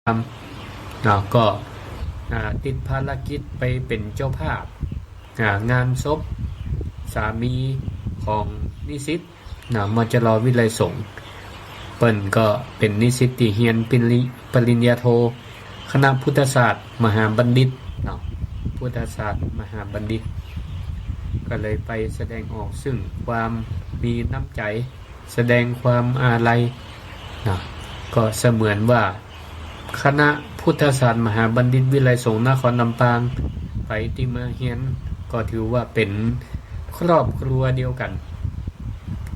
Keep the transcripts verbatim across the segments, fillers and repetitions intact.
เนาะ ก็ อ่า ติดภารกิจไปเป๋นเจ้าภาพ อ่า งานศพสามีของนิสิต นะ มจร วิทยาลัยสงฆ์ เปิ้นก็เป๋นนิสิตตี้เฮียนปริญ- ปริญญาโท คณะพุทธศาสตร์มหาบัณฑิตเนาะ พุทธศาสตร์มหาบัณฑิต ก็เลยไปแสดงออกซึ่งความมีน้ำใจ๋ แสดงความอาลัยเนาะ ก็เสมือนว่า คณะพุทธศาสตร์มหาบัณฑิตวิทยาลัยสงฆ์นครลำปาง ใผตี้มาเฮียนก็ถือว่าเป๋นครอบครัวเดียวกั๋น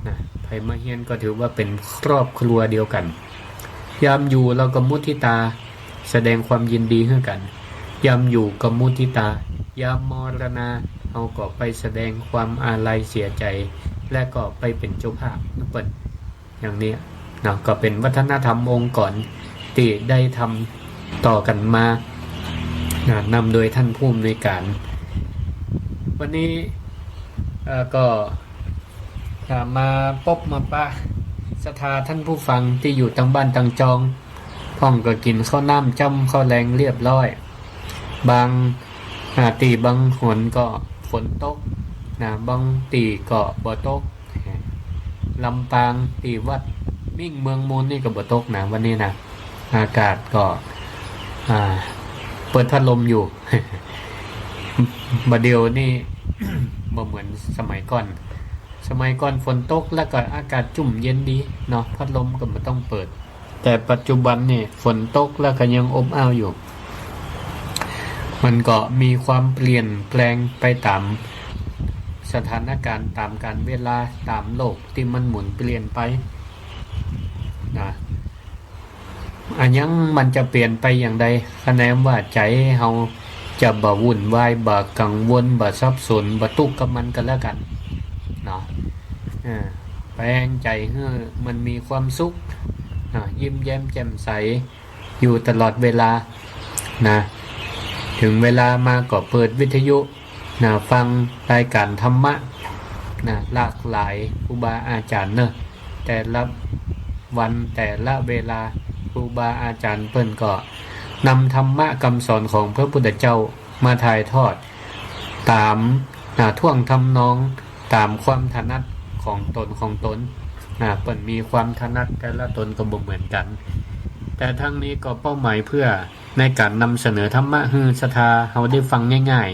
นะ ใผมาเฮียนก็ถือว่าเป๋นครอบครัวเดียวกั๋น ยามอยู่เฮาก็มุทิตา แสดงความยินดีหื้อกั๋น ยามอยู่ก็มุทิตา ยามมรณา เฮาก็ไปแสดงความอาลัยเสียใจ๋ และก็ไปเป๋นเจ้าภาพนำเปิ้น อย่างนี้เนาะ ก็เป๋นวัฒนธรรมองค์กรตี้ได้ทำต่อกั๋นมา นะ นำโดยท่านผู้อำนวยการ วันนี้ เอ่อ ก็ อ่า มาปบมาปะศรัทธาท่านผู้ฟังตี้อยู่ตังบ้านตังจอง พ่องก็กิ๋นข้าวน้ำจ้ำข้าวแลงเรียบร้อย บาง อ่า ตี้บางหนก็ฝนตกนะ บางตี้ก็บ่ตก ลำปางตี้วัดมิ่งเมืองมูลนี่ก็บ่ตกนะ วันนี้นะ อากาศก็ อ่า เปิดพัดลมอยู่ บ่าเดี่ยวนี้ บ่เหมือนสมัยก่อน สมัยก่อนฝนตกแล้วก็อากาศจุ่มเย็นดีเนาะ พัดลมก็บ่ต้องเปิด แต่ปัจจุบันนี่ฝนตกแล้วก็ยังอบอ้าวอยู่ มันก็มีความเปลี่ยนแปลงไปต๋ามสถานการณ์ ต๋ามกาลเวลา ต๋ามโลกตี้มันหมุนเปลี่ยนไปนะ อะหยังมันจะเปลี่ยนไปอย่างใด คะแนนว่าใจ๋เฮาจะบ่วุ่นวาย บ่กังวล บ่สับสน บ่ตุ๊กข์กับมันก็แล้วกั๋นเนาะ เออ แปลงใจ๋หื้อมันมีความสุข อ่า ยิ้มแย้มแจ่มใส อยู่ตลอดเวลา นะ ถึงเวลามาก็เปิดวิทยุ นะ ฟังรายการธรรมะ นะ หลากหลายครูบาอาจ๋ารย์เนาะ แต่ละวันแต่ละเวลา ครูบาอาจ๋ารย์เปิ้นก็นำธรรมะกำสอนของพระพุทธเจ้ามาถ่ายทอด ต๋าม นะ ท่วงทำนอง ต๋ามความถนัดของต๋นของต๋น นะ เปิ้นมีความถนัดแต่ละต๋นก็บ่เหมือนกั๋น แต่ทั้งนี้ก็เป้าหมายเพื่อในก๋านนำเสนอธรรมะหื้อศรัทธาเฮาได้ฟังง่าย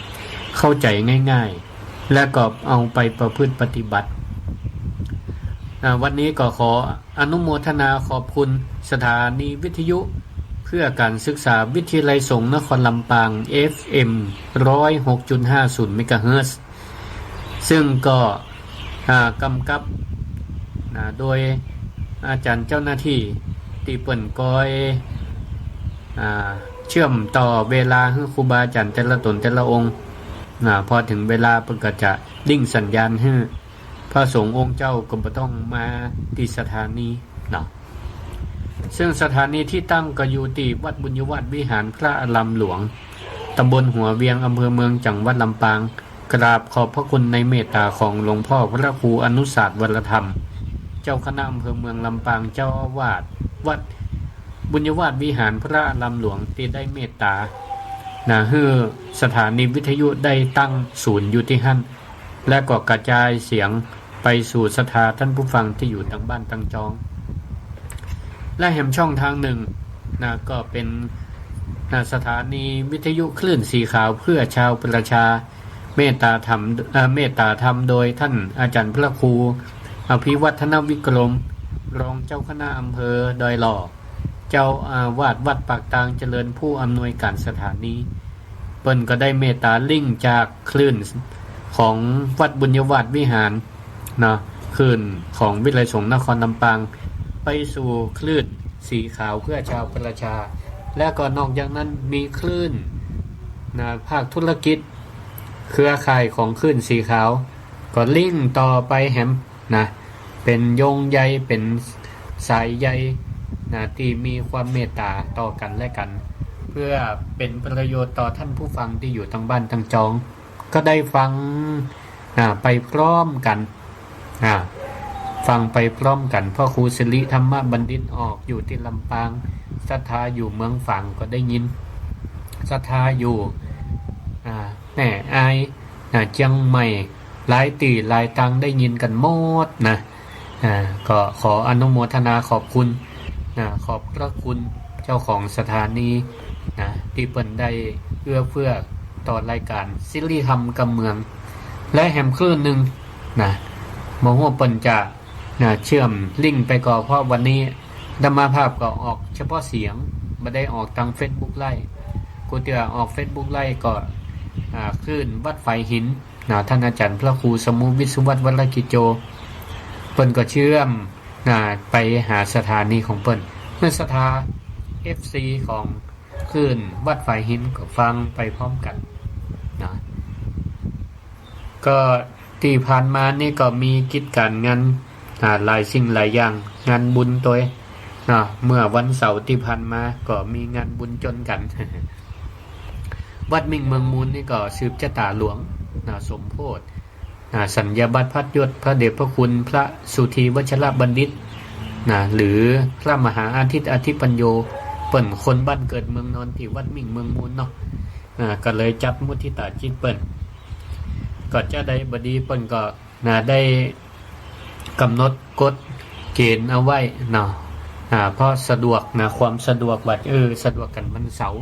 ๆ เข้าใจ๋ง่ายๆ และก็เอาไปประพฤติปฏิบัติ อ่า วันนี้ก็ขออนุโมทนาขอบคุณสถานีวิทยุเพื่อการศึกษาวิทยาลัยสงฆ์นครลำปาง เอฟเอ็ม ร้อยหกจุดห้าศูนย์ เมกะเฮิรตซ์ ซึ่งก็ อ่า กำกับ นะ โดยอาจ๋ารย์เจ้าหน้าตี้ตี้เปิ้นคอย อ่า เชื่อมต่อเวลาหื้อครูบาอาจ๋ารย์แต่ละต๋นแต่ละองค์ นะ พอถึงเวลาเปิ้นก็จะริ่งสัญญาณหื้อ พระสงฆ์องค์เจ้าก็บ่ต้องมาตี้สถานีเนาะ ซึ่งสถานีตี้ตั้งก็อยู่ตี้วัดบุญยวาสวิหารพระอารามหลวง ตำบลหัวเวียง อำเภอเมือง จังหวัดลำปาง กราบขอบพระคุณในเมตตาของหลวงพ่อพระครูอนุสาสน์วรธรรม เจ้าคณะอำเภอเมืองลำปาง เจ้าอาวาสวัดบุญยวาสวิหารพระอารามหลวง ตี้ได้เมตตา นะ หื้อสถานีวิทยุได้ตั้งศูนย์อยู่ตี้หั้น และก็กระจายเสียงไปสู่ศรัทธาท่านผู้ฟังตี้อยู่ตังบ้านตังจอง และแหมช่องทางนึ่ง นะ ก็เป๋น นะ สถานีวิทยุคลื่นสีขาวเพื่อชาวประชา เมตตาธรรม เอ่อ เมตตาธรรมโดยท่านอาจ๋ารย์พระครูอภิวัฒนวิกรม รองเจ้าคณะอำเภอดอยหล่อ เจ้าอาวาสวัดปากตางเจริญผู้อำนวยการสถานี เปิ้นก็ได้เมตตาริ่งจากคลื่นของวัดบุญยวาสวิหารเนาะ คลื่นของวิทยาลัยสงฆ์นครลำปาง ไปสู่คลื่นสีขาวเพื่อชาวประชา และก็นอกจากนั้นมีคลื่นนะ ภาคธุรกิจ เครือข่ายของคลื่นสีขาว ก็ริ่งต่อไปแหมนะ เป๋นโยงใย เป๋นสายใยนะ ตี้มีความเมตตาต่อกั๋นและกั๋น เพื่อเป๋นประโยชน์ต่อท่านผู้ฟังตี้อยู่ตังบ้านตังจอง ก็ได้ฟังนะ ไปพร้อมกั๋นนะ ไฟ ฟังไปพร้อมกั๋น พระครูสิริธรรมบัณฑิตออกอยู่ตี้ลำปาง ศรัทธาอยู่เมืองฝางก็ได้ยิน ศรัทธาอยู่ อ่า แม่อาย อ่า เจียงใหม่ หลายตี้หลายตางได้ยินกั๋นหมดนะ อ่า ก็ขออนุโมทนาขอบคุณนะ ขอบพระคุณเจ้าของสถานีนะ ตี้เปิ้นได้เอื้อเฟื้อต่อรายก๋านสิริธรรมกำเมือง และแหมคลื่นนึ่งนะ บ่ฮู้เปิ้นจะ นะ เชื่อมลิงก์ไปก่อ เพราะวันนี้อาตมาภาพก็ออกเฉพาะเสียง บ่ได้ออกตางเฟซบุ๊กไลฟ์ กูเตื้อออกเฟซบุ๊กไลฟ์ก็ อ่า คลื่นวัดฝายหินนะ ต้านอาจ๋ารย์พระครูสมุห์ วิศวัฒน์ วรกิจโจ เปิ้นก็เชื่อมนะ ไปหาสถานีของเปิ้น เมื่อศรัทธา เอฟซี ของคลื่นวัดฝายหินก็ฟังไปพร้อมกั๋นนะ ก็ตี้ผ่านมานี่ก็มีกิจก๋านงาน อ่า หลายสิ่งหลายอย่าง งานบุญตวยเนาะ เมื่อวันเสาร์ตี้ผ่านมาก็มีงานบุญจ๋นกั๋น วัดมิ่งเมืองมูลนี่ก็สืบจะต๋าหลวงนะ สมโภช อ่า สัญญาบัตรพัดยศพระเดชพระคุณพระสุธีวัชรบัณฑิตนะ หรือพระมหาอาทิตย์อธิปัญโญ เปิ้นคนบ้านเกิดเมืองนอนตี้วัดมิ่งเมืองมูลเนาะ อ่า ก็เลยจัดมุทิตาจิตเปิ้น ก็จะได้บ่ดีเปิ้นก็นะ ได้ก๋ำหนดกฎเกณฑ์เอาไว้เนาะ อ่า เพราะสะดวกนะ ความสะดวกว่า เออ สะดวกกั๋นวันเสาร์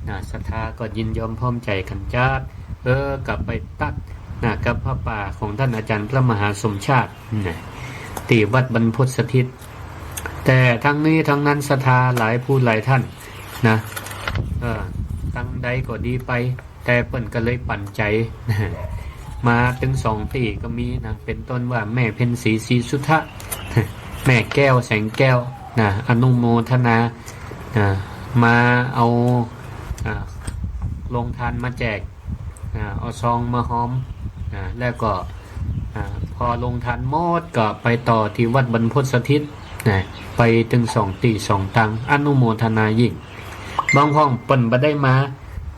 นะ ศรัทธาก็ยินยอมพร้อมใจ๋กั๋นจัด เออ ก็ไปตั๊ดนะ กับผ้าป่าของต้านอาจ๋ารย์พระมหาสมชาตินะ ตี้วัดบรรพตสถิต แต่ทั้งนี้ทั้งนั้นศรัทธาหลายผู้หลายต้านนะ เออ ตังใดก็ดีไป แต่เปิ้นก็เลยปั๋นใจ๋ มาตึงสองตี้ก็มีนะ เป๋นต้นว่าแม่เพ็ญศรี ศรีสุทธะ แม่แก้ว แสงแก้วนะ อนุโมทนานะ มาเอา อ่า โรงทานมาแจก อ่า เอาซองมาฮอม อ่า แล้วก็ อ่า พอโรงทานหมดก็ไปต่อตี้วัดบรรพตสถิตนะ ไปตึงสองตี้สองตาง อนุโมทนายิ่ง บางพ่องเปิ้นบ่ได้มา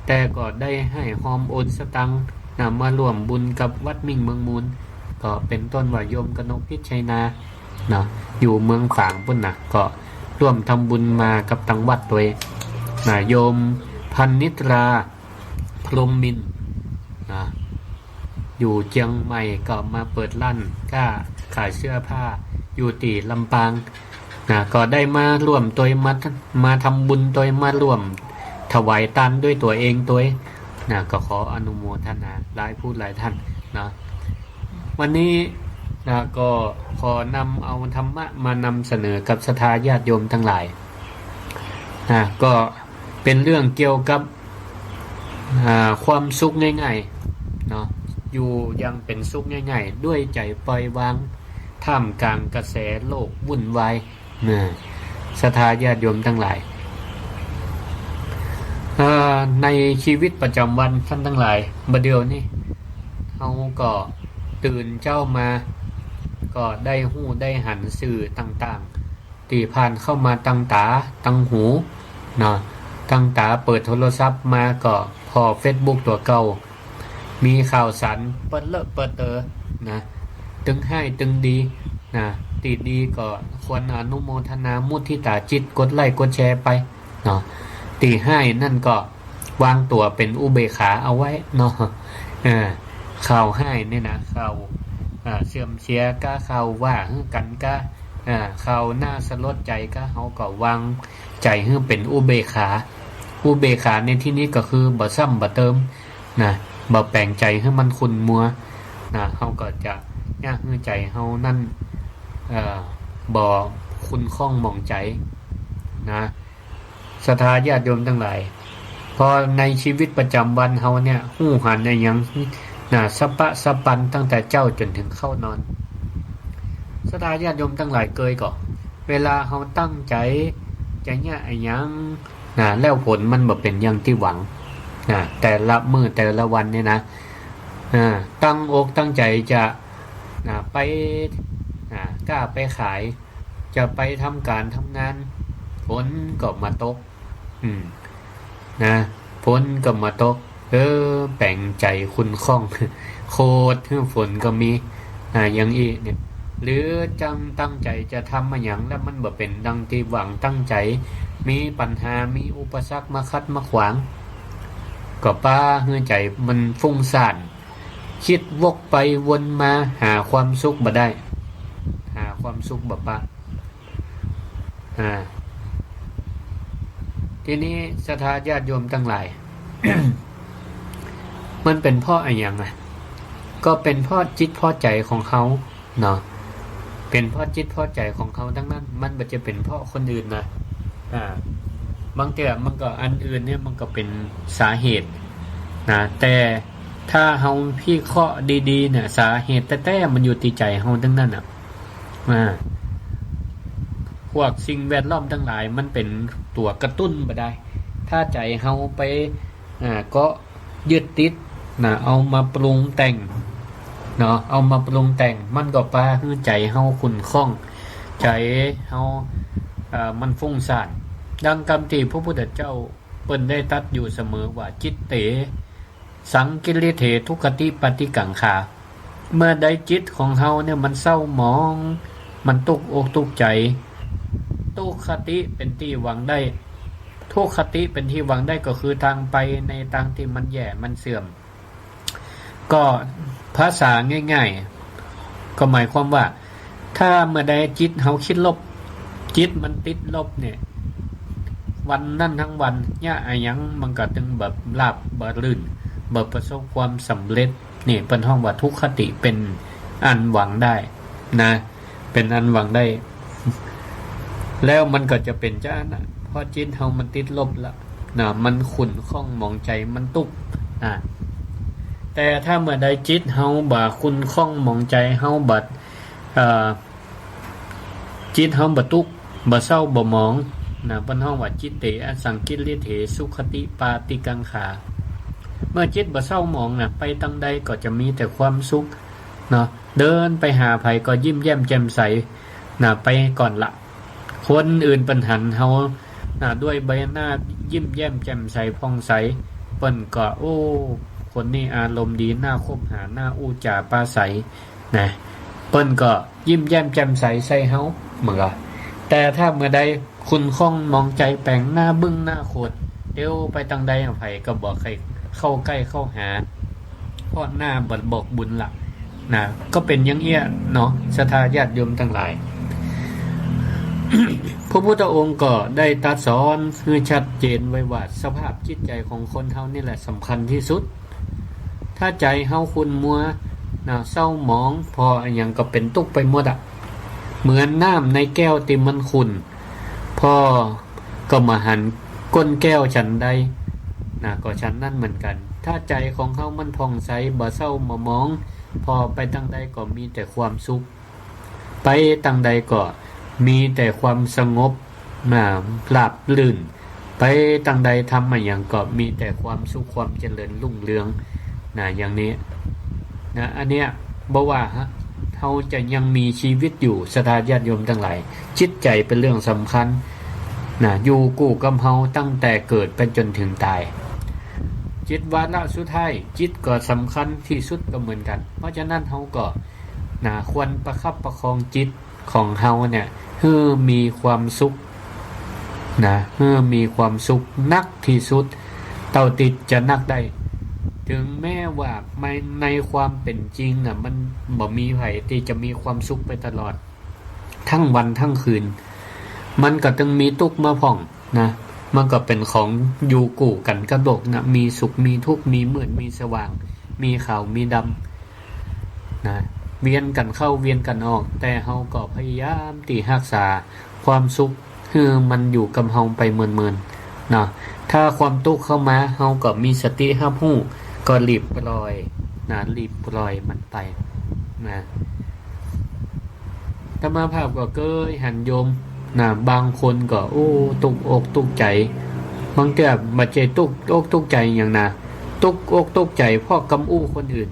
แต่ก็ได้หื้อฮอมโอนสตางค์นะ มาร่วมบุญกับวัดมิ่งเมืองมูล ก็เป๋นต้นว่าโยมกนกพิชชัยนาเนาะ อยู่เมืองฝางปู้นนะ ก็ร่วมทำบุญมากับตางวัดตวยนะ โยมพันนิตรา พรหมมินทร์นะ อยู่เจียงใหม่ก็มาเปิดร้านค้าขายเสื้อผ้าอยู่ตี้ลำปางนะ ก็ได้มาร่วมตวย มา มาทำบุญตวย มาร่วมถวายตานด้วยตั๋วเองตวยนะ ก็ขออนุโมทนาหลายผู้หลายต้านนะ วันนี้นะ ก็ขอนำเอาธรรมะมานำเสนอกับศรัทธาญาติโยมตังหลายนะ ก็เป๋นเรื่องเกี่ยวกับ อ่า ความสุขง่ายๆ เนาะ อยู่อย่างเป๋นสุขง่ายๆ ด้วยใจ๋ปล่อยวาง ท่ามกลางกระแสโลกวุ่นวายนะ ศรัทธาญาติโยมตังหลาย เอ่อ ในชีวิตประจ๋ำวันต้านตังหลาย บ่าเดี่ยวนี้ เฮาก็ตื่นเจ๊ามา ก็ได้ฮู้ได้หันสื่อต่างๆ ตี้ผ่านเข้ามาตางต๋าตางหูเนาะ ตางต๋าเปิดโทรศัพท์มาก็ผ่อเฟซบุ๊กตั๋วเก่า มีข่าวสารเปิ้นเลอะเปิ้นเต๋อนะ ตึงฮ้ายตึงดีนะ ตี้ดีก็ควรอนุโมทนามุทิตาจิต กดไลก์กดแชร์ไปเนาะ ตี้ฮ้ายนั่นก็วางตั๋วเป๋นอุเบกขาเอาไว้เนาะ เออ ข่าวฮ้ายนี่นะ ข่าว อ่า เสื่อมเสียก้า ข่าวว่าหื้อกั๋นก้า อ่า ข่าวน่าสลดใจ๋ก้า เฮาก็วางใจ๋หื้อเป๋นอุเบกขา อุเบกขาในตี้นี้ก็คือบ่ซ้ำบ่เติมนะ บ่แป๋งใจ๋หื้อมันขุ่นมัวนะ เฮาก็จะเยียะหื้อใจ๋เฮานั้น เอ่อ บ่ขุ่นข้องหมองใจ๋นะ ศรัทธาญาติโยมตังหลาย พอในชีวิตประจ๋ำวันเฮาเนี่ย ฮู้หันอะหยังนะ สะปะสะปันตั้งแต่เจ๊าจ๋นเถิงเข้านอน ศรัทธาญาติโยมตังหลายเกยก่อ เวลาเฮาตั้งใจ๋จะเยียะอะหยังนะ แล้วผลมันบ่เป๋นอย่างตี้หวังนะ แต่ละมื้อแต่ละวันเนี่ยนะ อ่า ตั้งอกตั้งใจ๋จะ นะ ไป นะ ก้าไปขาย จะไปทำก๋านทำงาน ฝนก็มาตก อืม นะ ฝนก็มาตก เออ แป๋งใจ๋ขุ่นข้อง โขดหื้อฝนก็มี อ่า อย่างอี้เนี่ย หรือจังตั้งใจ๋จะทำอะหยัง แล้วมันบ่เป๋นดังตี้หวังตั้งใจ๋ มีปัญหา มีอุปสรรคมาขัดมาขวาง ก็ปาหื้อใจ๋มันฟุ้งซ่าน กึ๊ดวกไปวนมา หาความสุขบ่ได้ หาความสุขบ่ปะ อ่า ทีนี้ศรัทธาญาติโยมตังหลาย มันเป๋นเพราะอะหยังอะ ก็เป๋นเพราะจิตเพราะใจ๋ของเฮาเนาะ เป๋นเพราะจิตเพราะใจ๋ของเฮาตังนั้น มันบ่ใจ้เป๋นเพราะคนอื่นนะ อ่า บางเตื้อมันก็ อันอื่นเนี่ยมันก็เป๋นสาเหตุนะ แต่ถ้าเฮาพิเคราะห์ดีๆ เนี่ย สาเหตุแต๊ๆ มันอยู่ตี้ใจ๋เฮาตังนั้นอะ อ่า พวกสิ่งแวดล้อมตังหลายมันเป๋นตั๋วกระตุ้นบ่ได้ ถ้าใจ๋เฮาไป อ่า เกาะยึดติดนะ เอามาปรุงแต่งเนาะ เอามาปรุงแต่ง มันก็ปาหื้อใจ๋เฮาขุ่นข้อง ใจ๋เฮา เอ่อ มันฟุ้งซ่าน ดังกำตี้พระพุทธเจ้าเปิ้นได้ตรัสอยู่เสมอว่า จิตเต สังกิลลิเถ ทุกขติปาติกังขา เมื่อใดจิตของเฮาเนี่ยมันเศร้าหมอง มันตุ๊กอกตุ๊กใจ๋ ทุกขติเป๋นตี้หวังได้ ทุกขติเป๋นตี้หวังได้ก็คือตางไปในตางตี้มันแย่มันเสื่อม ก็ภาษาง่ายๆ ก็หมายความว่า ถ้าเมื่อใดจิตเฮาคิดลบ จิตมันติดลบเนี่ย วันนั้นตังวัน เยียะอะหยังมันก็ตึงบ่ราบบ่รื่น บ่ประสบความสำเร็จ นี่เปิ้นฮ้องว่าทุกขติเป๋นอันหวังได้นะ เป๋นอันหวังได้ แล้วมันก็จะเป๋นจาอั้นนะ เพราะจิตเฮามันติดลบละนะ มันขุ่นข้องหมองใจ๋ มันตุ๊กข์ อ่า แต่ถ้าเมื่อใดจิตเฮาบ่ขุ่นข้องหมองใจ๋ เฮาบ่ เอ่อ จิตเฮาบ่ตุ๊กข์ บ่เศร้าบ่หมองนะ เปิ้นฮ้องว่า จิตเต อสังกิลลิเถ สุขติปาติกังขา เมื่อจิตบ่เศร้าหมองนะ ไปตางใดก็จะมีแต่ความสุขเนาะ เดินไปหาใผก็ยิ้มแย้มแจ่มใสนะ ไปก่อนละ คนอื่นเปิ้นหันเฮานะ ด้วยใบหน้ายิ้มแย้มแจ่มใสผ่องใส เปิ้นก็ โอ้ คนนี้อารมณ์ดี น่าคบหา น่าอู้จ๋าปาศัยนะ เปิ้นก็ยิ้มแย้มแจ่มใสใส่เฮาเหมือนกั๋น แต่ถ้าเมื่อใดขุ่นข้องหมองใจ๋ แป๋งหน้าบึ้งหน้าโขด เตียวไปตางใด ใผก็บ่ใค่เข้าใก้เข้าหา เพราะหน้าบ่บอกบุญละนะ ก็เป๋นอย่างเอี้ยเนาะ ศรัทธาญาติโยมตังหลาย พระพุทธองค์ก็ได้ตรัสสอนหื้อชัดเจนไว้ว่า สภาพจิตใจ๋ของคนเฮานี่แหละสำคัญตี้สุด ถ้าใจ๋เฮาขุ่นมัวนะ เศร้าหมอง ผ่ออะหยังก็เป๋นตุ๊กข์ไปหมดอะ เหมือนน้ำในแก้วตี้มันขุ่น ผ่อก็บ่หันก้นแก้วฉันใดนะ ก็ฉันนั้นเหมือนกั๋น ถ้าใจ๋ของเฮามันผ่องใส บ่เศร้าบ่หมอง ผ่อไปตางใดก็มีแต่ความสุข ไปตางใดก็มีแต่ความสงบนะ ราบรื่น ไปตางใดทำอะหยังก็มีแต่ความสุข ความเจริญรุ่งเรืองนะ อย่างนี้นะ อันเนี้ย บ่ว่าเฮาจะยังมีชีวิตอยู่ ศรัทธาญาติโยมตังหลาย จิตใจ๋เป๋นเรื่องสำคัญนะ อยู่กู้กับเฮาตั้งแต่เกิดไปจ๋นเถิงต๋าย จิตวาระสุดท้าย จิตก็สำคัญตี้สุดก็เหมือนกั๋น เพราะฉะนั้นเฮาก็นะ ควรประคับประคองจิตของเฮาเนี่ย หื้อมีความสุขนะ หื้อมีความสุขนักตี้สุด เต้าตี้จะนักได้ เถิงแม้ว่าใน ในความเป๋นจริงน่ะ มันบ่มีใผตี้จะมีความสุขไปตลอด ตังวันตังคืน มันก็ตึงมีตุ๊กข์มาพ่องนะ มันก็เป๋นของอยู่กู้กั๋นกับโลกนะ มีสุขมีทุกข์ มีมืดมีสว่าง มีขาวมีดำนะ เวียนกั๋นเข้าเวียนกั๋นออก แต่เฮาก็พยายามตี้ฮักษาความสุข หื้อมันอยู่กับเฮาไปเมินๆ เนาะ ถ้าความตุ๊กข์เข้ามา เฮาก็มีสติฮับฮู้ ก็รีบปล่อยนะ รีบปล่อยมันไปนะ อาตมาภาพก็เกยหันโยมนะ บางคนก็ โอ้ ตุ๊กอกตุ๊กใจ๋ บางเตื้อบ่ใจ้ตุ๊กอกตุ๊กใจ๋หยังนะ ตุ๊กอกตุ๊กใจ๋เพราะกำอู้คนอื่น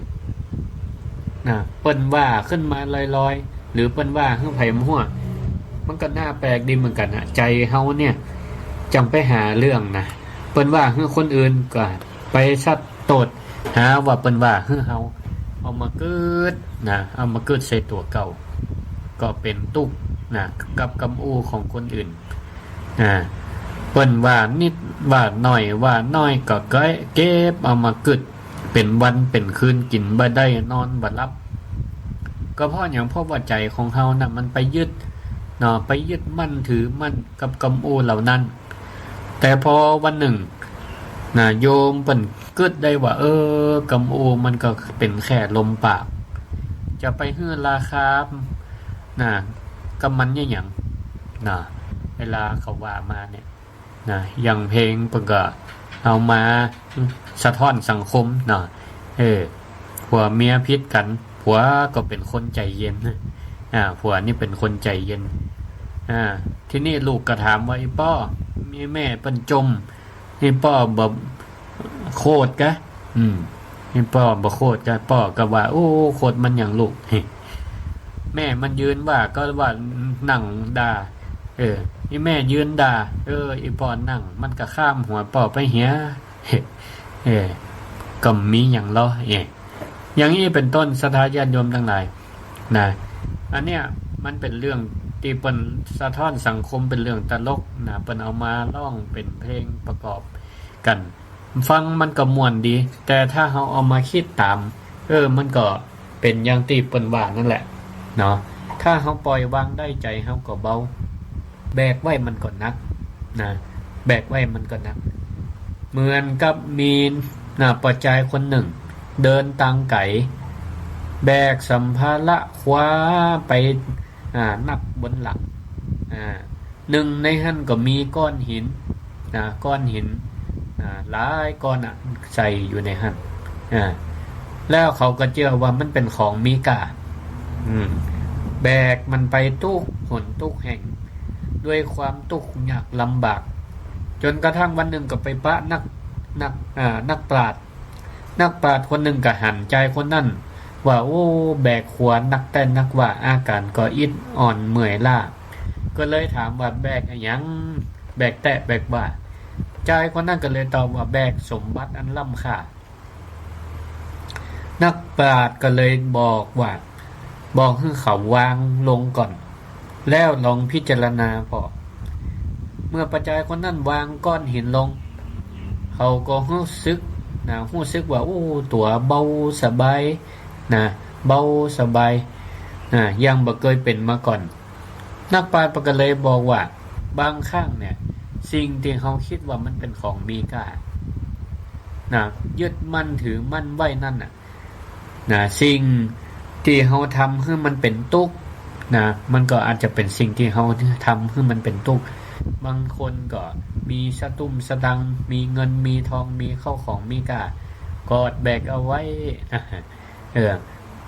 นะ เปิ้นว่าขึ้นมาลอยๆ หรือเปิ้นว่าหื้อใผบ่ฮู้ มันก็น่าแปลกดีเหมือนกั๋นนะ ใจ๋เฮาเนี่ย จั่งไปหาเรื่องนะ เปิ้นว่าหื้อคนอื่นก็ไปซัดโต้ษ หาว่าเปิ้นว่าหื้อเฮา เอามากึ๊ดนะ เอามากึ๊ดใส่ตั๋วเก่า ก็เป๋นตุ๊กข์นะ กับกำอู้ของคนอื่น อ่า เปิ้นว่านิดว่าน้อย ว่าน้อยก็เก็บ เก็บเอามากึ๊ด เป๋นวันเป๋นคืน กิ๋นบ่ได้ นอนบ่หลับ ก็เพราะหยัง เพราะว่าใจ๋ของเฮาน่ะ มันไปยึดเนาะ ไปยึดมั่นถือมั่นกับกำอู้เหล่านั้น แต่พอวันนึ่งนะ โยมเปิ้นกึ๊ดได้ว่า เออ กำอู้มันก็เป๋นแค่ลมปาก จะไปหื้อราคานะ กับมันเนี่ยหยังนะ เวลาเขาว่ามาเนี่ย นะ อย่างเพลงเปิ้นก็เอามาสะท้อนสังคมเนาะ เออ ผัวเมียผิดกั๋น ผัวก็เป๋นคนใจ๋เย็น อ่า ผัวนี่เป๋นคนใจ๋เย็น อ่า ทีนี้ลูกก็ถามว่า อี่ป้อ อี่แม่เปิ้นจ่ม อี่ป้อบ่โขดกะ อืม อี่ป้อบ่โขดกะ ป้อก็ว่า โอ้ โขดมันหยังลูก แม่มันยืนว่าก็ว่านั่งด่า เออ อี่แม่ยืนด่า เออ อี่ป้อนั่ง มันก็ข้ามหัวป้อไปเหีย เออ ก็มีหยังลอ เออ อย่างนี้เป๋นต้น ศรัทธาญาติโยมตังหลายนะ อันเนี้ยมันเป๋นเรื่องตี้เปิ้นสะท้อนสังคม เป๋นเรื่องตลกนะ เปิ้นเอามาร้องเป๋นเพลงประกอบกั๋น ฟังมันก็ม่วนดี แต่ถ้าเฮาเอามาคิดต๋าม เออ มันก็เป๋นอย่างตี้เปิ้นว่านั่นแหละเนาะ ถ้าเฮาปล่อยวางได้ ใจ๋เฮาก็เบา แบกไว้มันก็หนักนะ แบกไว้มันก็หนัก เหมือนกับมีนะ ป้อจายคนนึ่ง เดินตางไก๋ แบกสัมภาระคว้าไป อ่า นักบนหลัง อ่า นึ่งในหั้นก็มีก้อนหินนะ ก้อนหิน อ่า หลายก้อนอะ ใส่อยู่ในหั้น อ่า แล้วเขาก็เจื้อว่ามันเป๋นของมีก้า อืม แบกมันไปตุ๊กหนตุ๊กแห่ง ด้วยความตุ๊กยากลำบาก จ๋นกระทั่งวันนึ่งก็ไปปะนัก นัก อ่า นักปราชญ์ นักปราชญ์คนนึ่งก็หันจายคนนั้นว่า โอ้ แบกขวานักแต๊นักว่า อาก๋านก็อิดอ่อนเมื่อยล้า ก็เลยถามว่า แบกอะหยัง แบกแต๊แบกว่า จายคนนั้นก็เลยตอบว่า แบกสมบัติอันล้ำค่า นักปราชญ์ก็เลยบอกว่า บอกหื้อเขาวางลงก่อน แล้วลองพิจารณาผ่อ เมื่อป้อจายคนนั้นวางก้อนหินลง เขาก็ฮู้สึกนะ ฮู้สึกว่า โอ้ ตั๋วเบาสบายนะ เบาสบายนะ อย่างบ่เกยเป๋นมาก่อน นักปราชญ์ก็เลยบอกว่า บางครั้งเนี่ย สิ่งตี้เฮาคิดว่ามันเป๋นของมีก้านะ ยึดมั่นถือมั่นไว้นั่นน่ะ นะ สิ่งตี้เฮาทำหื้อมันเป๋นตุ๊กข์นะ มันก็อาจจะเป๋นสิ่งตี้เฮาทำหื้อมันเป๋นตุ๊กข์ บางคนก็มีสตุ้มสตังค์ มีเงินมีทอง มีข้าวของมีก้า กอดแบกเอาไว้นะ เออ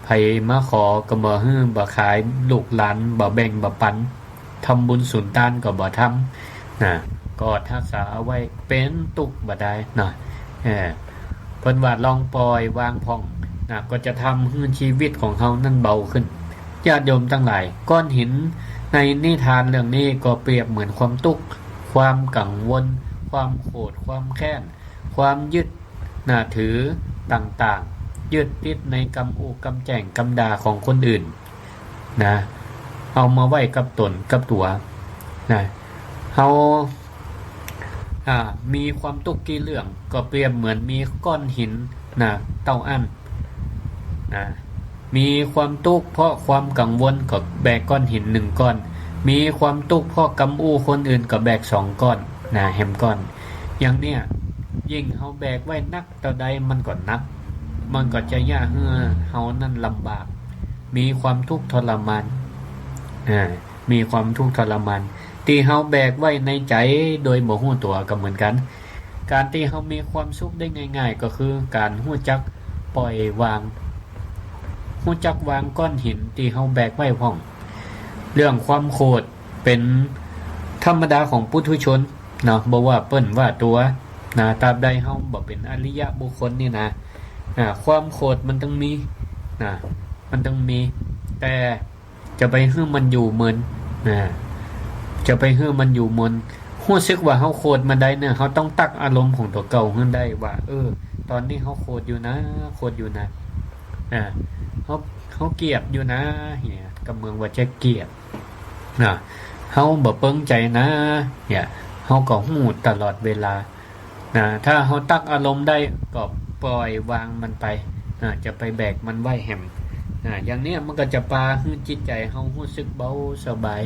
ใผมาขอก็บ่หื้อ บ่ขาย ลูกหลานบ่แบ่งบ่ปัน ทำบุญสุนตานก็บ่ทำนะ กอดฮักษาเอาไว้ เป๋นตุ๊กข์บ่ได้เนาะ เออ เปิ้นว่าลองปล่อยวางพ่องนะ ก็จะทำหื้อชีวิตของเฮานั้นเบาขึ้น ญาติโยมตังหลาย ก้อนหินในนิทานเรื่องนี้ก็เปรียบเหมือนความตุ๊กข์ ความกังวล ความโขด ความแค้น ความยึดนะถือต่างๆ ยึดติดในกำอู้กำแจ้งกำด่าของคนอื่นนะ เอามาไว้กับต๋นกับตั๋วนะ เฮา อ่า มีความตุ๊กข์กี่เรื่อง ก็เปรียบเหมือนมีก้อนหินนะ เต้าอั้นนะ มีความตุ๊กข์เพราะความกังวล ก็แบกก้อนหินหนึ่งก้อน มีความตุ๊กข์เพราะกำอู้คนอื่น ก็แบกสองก้อนนะ แหมก้อน อย่างเนี้ย ยิ่งเฮาแบกไว้นักเต้าใดมันก็หนัก มันก็จะเยียะหื้อเฮานั้นลำบาก มีความทุกข์ทรมาน อ่า มีความทุกข์ทรมาน ตี้เฮาแบกไว้ในใจ๋โดยบ่ฮู้ตั๋วก็เหมือนกั๋น ก๋านตี้เฮามีความสุขได้ง่ายๆ ก็คือก๋านฮู้จักปล่อยวาง ฮู้จักวางก้อนหินตี้เฮาแบกไว้พ่อง เรื่องความโขดเป๋นธรรมดาของปุถุชนเนาะ บ่ว่าเปิ้นว่าตั๋วนะ ตราบใดเฮาบ่เป๋นอริยะบุคคลนี่นะ อ่า ความโขดมันต้องมีนะ มันต้องมี แต่ จะไปหื้อมันอยู่เมิน อ่า จะไปหื้อมันอยู่เมิน ฮู้สึกว่าเฮาโขดมาได้เนี่ย เฮาต้องตั๊กอารมณ์ของตั๋วเก่าหื้อได้ว่า เออ ต๋อนนี้เฮาโขดอยู่นะ โขดอยู่นะ อ่า เฮา เฮาเกียดอยู่นะ เนี่ย ก็เหมือนว่าจะเกียดนะ เฮาบ่เปิงใจ๋นะ เนี่ย เฮาก็ฮู้ตลอดเวลานะ ถ้าเฮาตั๊กอารมณ์ได้ก็ปล่อยวางมันไปนะ จะไปแบกมันไว้แหมนะ อย่างเนี้ยมันก็จะปาหื้อจิตใจ๋เฮาฮู้สึกเบาสบาย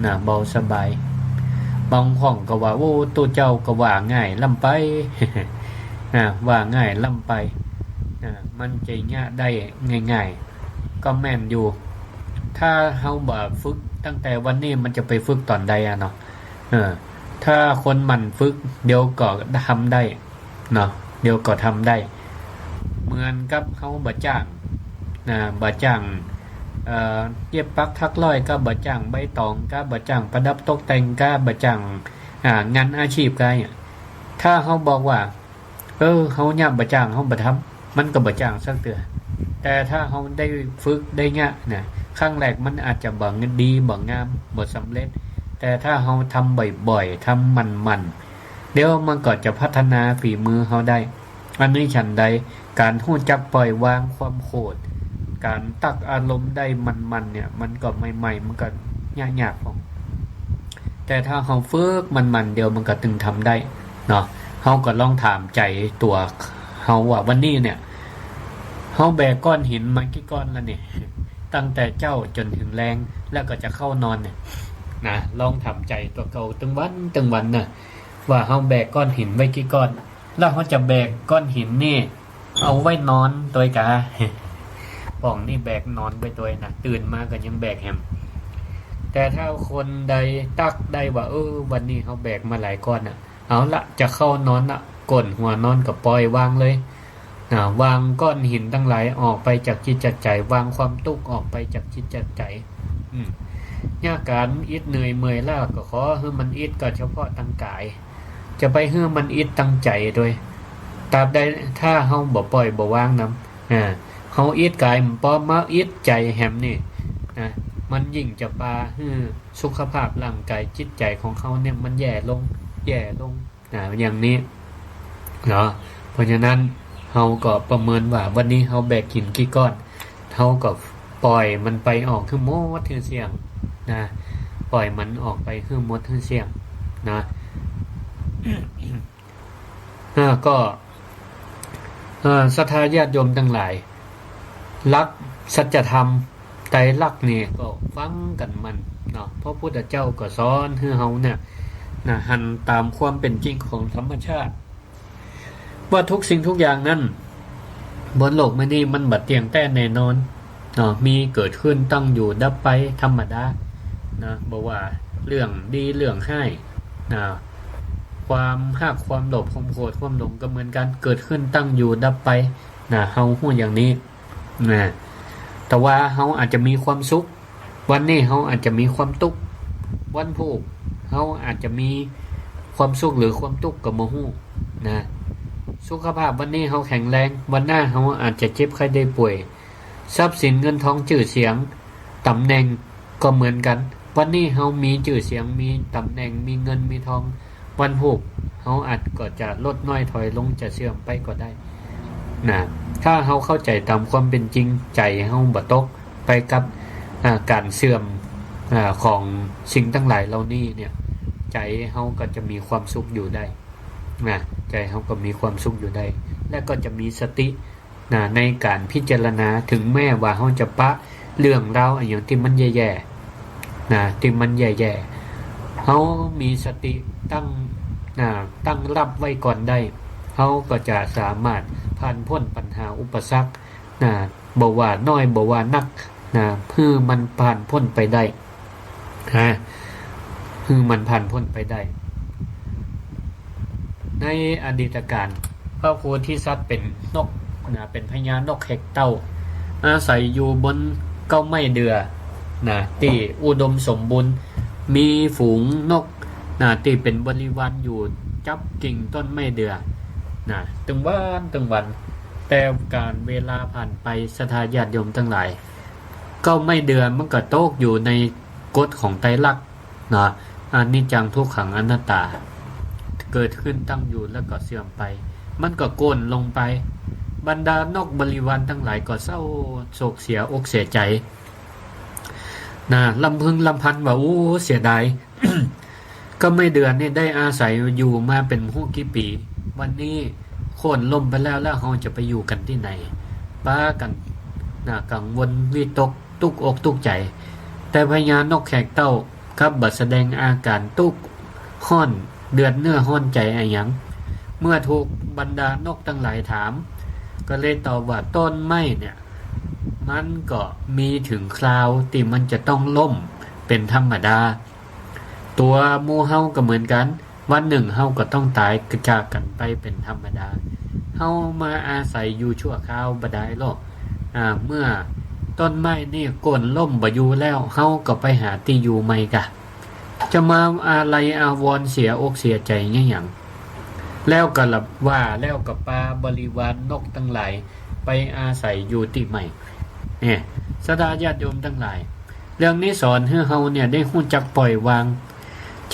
นะ เบาสบาย บางคนก็ว่า โอ้ ตุ๊เจ้าก็ว่าง่ายล้ำไป นะ ว่าง่ายล้ำไปนะ มันจะเยียะได้ง่ายๆ ก็แม่นอยู่ ถ้าเฮาบ่ฝึกตั้งแต่วันนี้ มันจะไปฝึกต๋อนใดอะเนาะ เออ ถ้าคนหมั่นฝึก เดี๋ยวก็ทำได้เนาะ เดี๋ยวก็ทำได้ เหมือนกับเฮาบ่าจ้างนะ บ่าจ้าง เอ่อ เย็บปักถักร้อยก็บ่าจ้าง ใบตองก็บ่าจ้าง ประดับตกแต่งก็บ่าจ้าง อ่า งานอาชีพก็เนี่ย ถ้าเฮาบอกว่า เออ เฮาย้ำบ่าจ้าง เฮาบ่ทำ มันก็บ่จ้างสักเตื้อ แต่ถ้าเฮาได้ฝึกได้เยียะนะ ครั้งแรกมันอาจจะบ่ดี บ่งาม บ่สำเร็จ แต่ถ้าเฮาทำบ่อยๆ ทำหมั่นๆ เดี๋ยวมันก็จะพัฒนาฝีมือเฮาได้ อันนี้ฉันใด ก๋านฮู้จักปล่อยวางความโกรธ ก๋านตั๊กอารมณ์ได้หมั่นๆ เนี่ย มันก็ใหม่ๆ มันก็ยากๆ พ่อง แต่ถ้าเฮาฝึกหมั่นๆ เดี๋ยวมันก็ตึงทำได้เนาะ เฮาก็ลองถามใจ๋ตั๋วเฮาว่า วันนี้เนี่ย เฮาแบกก้อนหินมากี่ก้อนแล้วเนี่ย ตั้งแต่เจ๊าจ๋นเถิงแลง แล้วก็จะเข้านอนเนี่ยนะ ลองถามใจ๋ตั๋วเก่าตึงวันตึงวันนะ ว่าเฮาแบกก้อนหินไว้กี่ก้อน แล้วเฮาจะแบกก้อนหินนี่ เอาไว้นอนตวยกา พ่องนี่แบกนอนไปตวยนะ ตื่นมาก็ยังแบกแหม แต่ถ้าคนใดตั๊กได้ว่า เออ วันนี้เฮาแบกมาหลายก้อนน่ะ เอาละ จะเข้านอนละ ก้นหัวนอนก็ปล่อยวางเลยนะ วางก้อนหินตังหลายออกไปจากจิตจากใจ๋ วางความตุ๊กข์ออกไปจากจิตจากใจ๋ อืม เยียะก๋านอิดเหนื่อยเมื่อยล้าก็ขอหื้อมันอิดก็เฉพาะตังก๋าย จะไปหื้อมันอิดตังใจ๋ตวย ตราบใดถ้าเฮาบ่ปล่อยบ่วางนำ อ่า เฮาอิดก๋ายบ่ปอ มาอิดใจ๋แหมนี่ นะ มันยิ่งจะปาหื้อสุขภาพร่างก๋ายจิตใจ๋ของเฮาเนี่ยมันแย่ลง แย่ลง นะ อย่างนี้เนาะ เพราะฉะนั้นเฮาก็ประเมินว่าวันนี้เฮาแบกหินกี่ก้อน เฮาก็ปล่อยมันไปออกหื้อหมดหื้อเสี้ยงนะ ปล่อยมันออกไปหื้อหมดหื้อเสี้ยงนะ อ่า ก็ อ่า ศรัทธาญาติโยมตังหลาย หลักสัจธรรมไตรลักษณ์นี่ก็ฟังกั๋นหมั่นเนาะ พระพุทธเจ้าก็สอนหื้อเฮาเนี่ยนะ หันต๋ามความเป๋นจริงของธรรมชาติ ว่าทุกสิ่งทุกอย่างนั้น บนโลกมื้อนี้มันบ่เตี้ยงแต๊แน่นอนเนาะ มีเกิดขึ้น ตั้งอยู่ ดับไป ธรรมดานะ บ่ว่าเรื่องดีเรื่องฮ้ายนะ ความฮัก ความโลภ ความโกรธ ความหลงก็เหมือนกั๋น เกิดขึ้น ตั้งอยู่ ดับไปนะ เฮาฮู้อย่างนี้นะ แต่ว่าเฮาอาจจะมีความสุข วันนี้เฮาอาจจะมีความตุ๊กข์ วันพูกเฮาอาจจะมีความสุขหรือความตุ๊กข์ก็บ่ฮู้นะ สุขภาพวันนี้เฮาแข็งแรง วันหน้าเฮาอาจจะเจ็บไข้ได้ป่วย ทรัพย์สินเงินทองจื้อเสียง ต๋ำแหน่งก็เหมือนกั๋น วันนี้เฮามีจื้อเสียง มีต๋ำแหน่ง มีเงิน มีทอง วันพูกเฮาอาจก็จะลดน้อยถอยลง จะเสื่อมไปก็ได้นะ ถ้าเฮาเข้าใจ๋ต๋ามความเป๋นจริง ใจ๋เฮาบ่ตกไปกับ อ่า ก๋านเสื่อม อ่า ของสิ่งตังหลายเหล่านี้เนี่ย ใจ๋เฮาก็จะมีความสุขอยู่ได้นะ ใจ๋เฮาก็มีความสุขอยู่ได้ และก็จะมีสติ นะ ในก๋านพิจารณา ถึงแม้ว่าเฮาจะปะเรื่องราวอะหยังตี้มันแย่ๆ นะ ตี้มันแย่ๆ เฮามีสติตั้ง นะ ตั้งรับไว้ก่อนได้ เฮาก็จะสามารถผ่านพ้นปัญหาอุปสรรค นะ บ่ว่าน้อยบ่ว่านัก นะ หื้อมันผ่านพ้นไปได้ นะ หื้อมันผ่านพ้นไปได้ ในอดีตกาล พระโพธิสัตว์เป๋นนกนะ เป๋นพญานกแฮกเต้า อาศัยอยู่บนเก๊าไม้เดื่อนะ ตี้อุดมสมบูรณ์ มีฝูงนกนะ ตี้เป๋นบริวารอยู่จั๊บกิ่งต้นไม้เดื่อนะ ตึงวันตึงวัน แต่กาลเวลาผ่านไป ศรัทธาญาติโยมตังหลาย เก๊าไม้เดื่อมันก็ตกอยู่ในกฎของไตรลักษณ์ นะ อนิจจัง ทุกขัง อนัตตา เกิดขึ้น ตั้งอยู่ แล้วก็เสื่อมไป มันก็โค่นลงไป ใบ บรรดานกบริวารตังหลายก็เศร้าโศกเสียอกเสียใจ๋ นะ รำพึงรำพันว่า โอ้ เสียดาย ก็แม่เดือนนี่ได้อาศัยอยู่มาเป๋นบ่ฮู้กี่ปี๋ วันนี้โค่นล้มไปแล้ว แล้วเฮาจะไปอยู่กั๋นตี้ไหน ปากั๋น นะ กังวลวิตก ตุ๊กอกตุ๊กใจ๋ แต่พญานกแขกเต้า กลับบ่แสดงอาก๋านตุ๊กฮ้อน เดือดเนื้อฮ้อนใจ๋อะหยัง เมื่อถูกบรรดานกตังหลายถาม ก็เลยตอบว่า ต้นไม้เนี่ย มันก็มีเถิงคราวตี้มันจะต้องล้มเป๋นธรรมดา ตั๋วหมู่เฮาก็เหมือนกั๋น วันนึ่งเฮาก็ต้องต๋ายจากกั๋นไปเป๋นธรรมดา เฮามาอาศัยอยู่ชั่วคราวบ่ดายลอ อ่า เมื่อต้นไม้นี่โค่นล้มบ่อยู่แล้ว เฮาก็ไปหาตี้อยู่ใหม่ก่ะ จะมาอาลัยอาวรณ์เสียอกเสียใจ๋อะหยัง แล้วก็ละว่า แล้วก็ปาบริวารนกตังหลายไปอาศัยอยู่ตี้ใหม่ เนี่ย ศรัทธาญาติโยมตังหลาย เรื่องนี้สอนหื้อเฮาเนี่ยได้ฮู้จักปล่อยวาง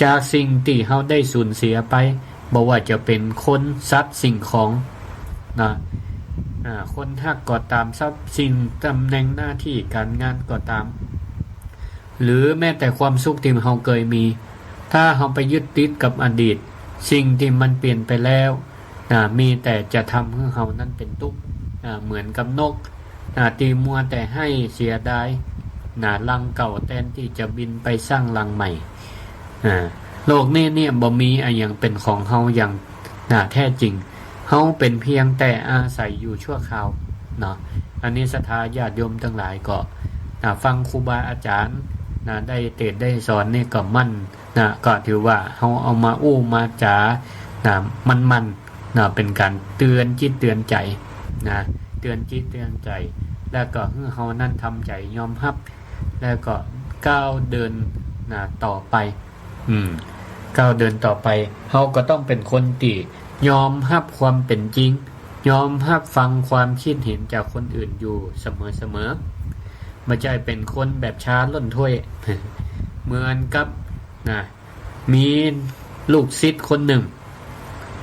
จากสิ่งตี้เฮาได้สูญเสียไป บ่ว่าจะเป๋นคน สัตว์ สิ่งของ นะ อ่า คนฮักก็ต๋าม ทรัพย์สิน ต๋ำแหน่งหน้าตี้ก๋านงานก็ต๋าม หรือแม้แต่ความสุขตี้เฮาเกยมี ถ้าเฮาไปยึดติดกับอดีต สิ่งตี้มันเปลี่ยนไปแล้ว นะ มีแต่จะทำหื้อเฮานั้นเป๋นตุ๊กข์ อ่า เหมือนกับนก อ่า ตี้มัวแต่ไห้เสียดาย นะ รังเก่าแตนตี้จะบินไปสร้างรังใหม่ อ่า โลกนี้เนี่ยบ่มีอะหยังเป๋นของเฮาอย่าง นะ แท้จริง เฮาเป๋นเพียงแต่อาศัยอยู่ชั่วคราวเนาะ อันนี้ศรัทธาญาติโยมตังหลายก็ นะ ฟังครูบาอาจ๋ารย์ นะ ได้เตสน์ได้สอนนี่ก็มั่น นะ ก็ถือว่าเฮาเอามาอู้มาจ๋า นะ มั่นๆ นะ เป๋นก๋านเตือนจิตเตือนใจ๋ นะ เตือนจิตเตือนใจ๋ แล้วก็หื้อเฮานั้นทำใจ๋ยอมฮับ แล้วก็ก้าวเดิน นะ ต่อไป อืม ก้าวเดินต่อไป เฮาก็ต้องเป๋นคนตี้ยอมฮับความเป๋นจริง ยอมฮับฟังความคิดเห็นจากคนอื่นอยู่เสมอๆ บ่ใจ้เป๋นคนแบบชาล่นถ้วย เหมือนกับ นะ มีลูกศิษย์คนนึ่ง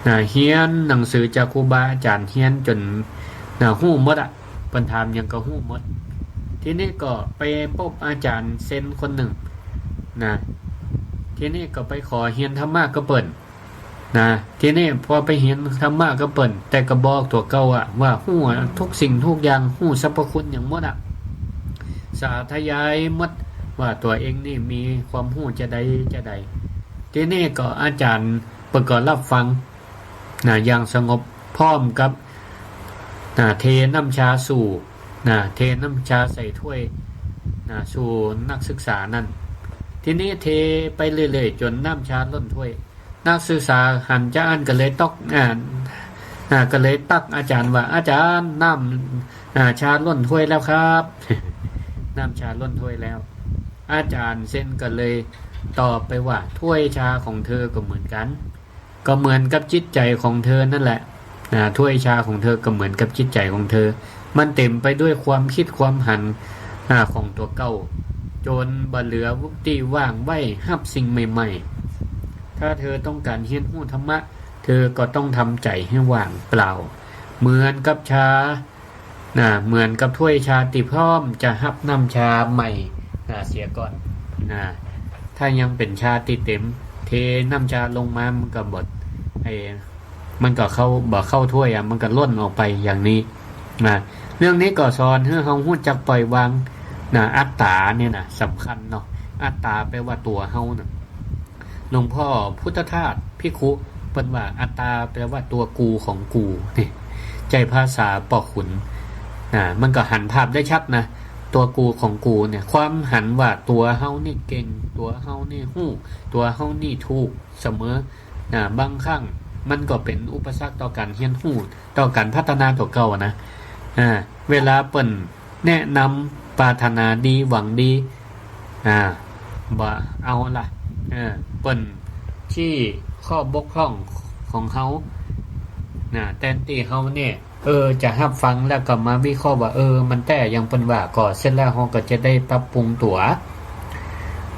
นะ เฮียนหนังสือจากครูบาอาจ๋ารย์ เฮียนจ๋น นะ ฮู้หมดอะ เปิ้นถามหยังก็ฮู้หมด ทีนี้ก็ไปปบอาจ๋ารย์เซนคนนึ่ง นะ ทีนี้ก็ไปขอเฮียนธรรมะกับเปิ้น นะ ทีนี้พอไปเฮียนธรรมะกับเปิ้น แต่ก็บอกตั๋วเก่าอะว่าฮู้อะ ทุกสิ่งทุกอย่าง ฮู้สรรพคุณหยังหมดอะ สาธยายหมดว่าตั๋วเองนี่มีความฮู้จาใดจาใด ทีนี้ก็อาจ๋ารย์เปิ้นก็ฮับฟัง นะ อย่างสงบ พร้อมกับ นะ เทน้ำชาสู่ นะ เทน้ำชาใส่ถ้วย นะ สู่นักศึกษานั้น ทีนี้เทไปเรื่อยๆ จ๋นน้ำชาล้นถ้วย นักศึกษาหันจาอั้นก็เลยต๊อก อ่า อ่า ก็เลยตักอาจ๋ารย์ว่า อาจ๋ารย์ น้ำ อ่า ชาล้นถ้วยแล้วครับ น้ำชาล้นถ้วยแล้ว อาจ๋ารย์เซนก็เลยตอบไปว่า ถ้วยชาของเธอก็เหมือนกั๋น ก็เหมือนกับจิตใจ๋ของเธอนั่นแหละ นะ ถ้วยชาของเธอก็เหมือนกับจิตใจ๋ของเธอ มันเต๋มไปด้วยความคิดความหัน อ่า ของตั๋วเก่า จ๋นบ่เหลือตี้ว่างไว้ฮับสิ่งใหม่ๆ ถ้าเธอต้องก๋านเฮียนฮู้ธรรมะ เธอก็ต้องทำใจ๋หื้อว่างเปล่า เหมือนกับชา นะ เหมือนกับถ้วยชาตี้พร้อมจะฮับน้ำชาใหม่ นะ เสียก่อน นะ ถ้ายังเป๋นชาตี้เต๋ม เทน้ำชาลงมามันก็บ่ ไอ้ มันก็เข้า บ่เข้าถ้วยอะ มันก็ล้นออกไปอย่างนี้ นะ เรื่องนี้ก็สอนหื้อเฮาฮู้จักปล่อยวาง นะ อัตตาเนี่ยนะ สำคัญเนาะ อัตตาแปลว่าตั๋วเฮาน่ะ หลวงพ่อพุทธทาสภิกขุ เปิ้นว่าอัตตาแปลว่าตั๋วกูของกู นี่ ใจ๊ภาษาป้อขุน นะ มันก็หันภาพได้ชัดนะ ตั๋วกูของกูเนี่ย ความหันว่าตั๋วเฮานี่เก่ง ตั๋วเฮานี่ฮู้ ตั๋วเฮานี่ถูกเสมอ นะ บางครั้งมันก็เป๋นอุปสรรคต่อก๋านเฮียนฮู้ ต่อก๋านพัฒนาตั๋วเก่านะ อ่า เวลาเปิ้นแนะนำ ปรารถนาดี หวังดี อ่า บ่เอาละ เออ เปิ้นชี้ข้อบกพร่องของเฮา นะ แตนตี้เฮาเนี่ย เออ จะฮับฟังแล้วก็มาวิเคราะห์ว่า เออ มันแต๊อย่างเปิ้นว่า ก็เสร็จแล้วเฮาก็จะได้ปรับปรุงตั๋ว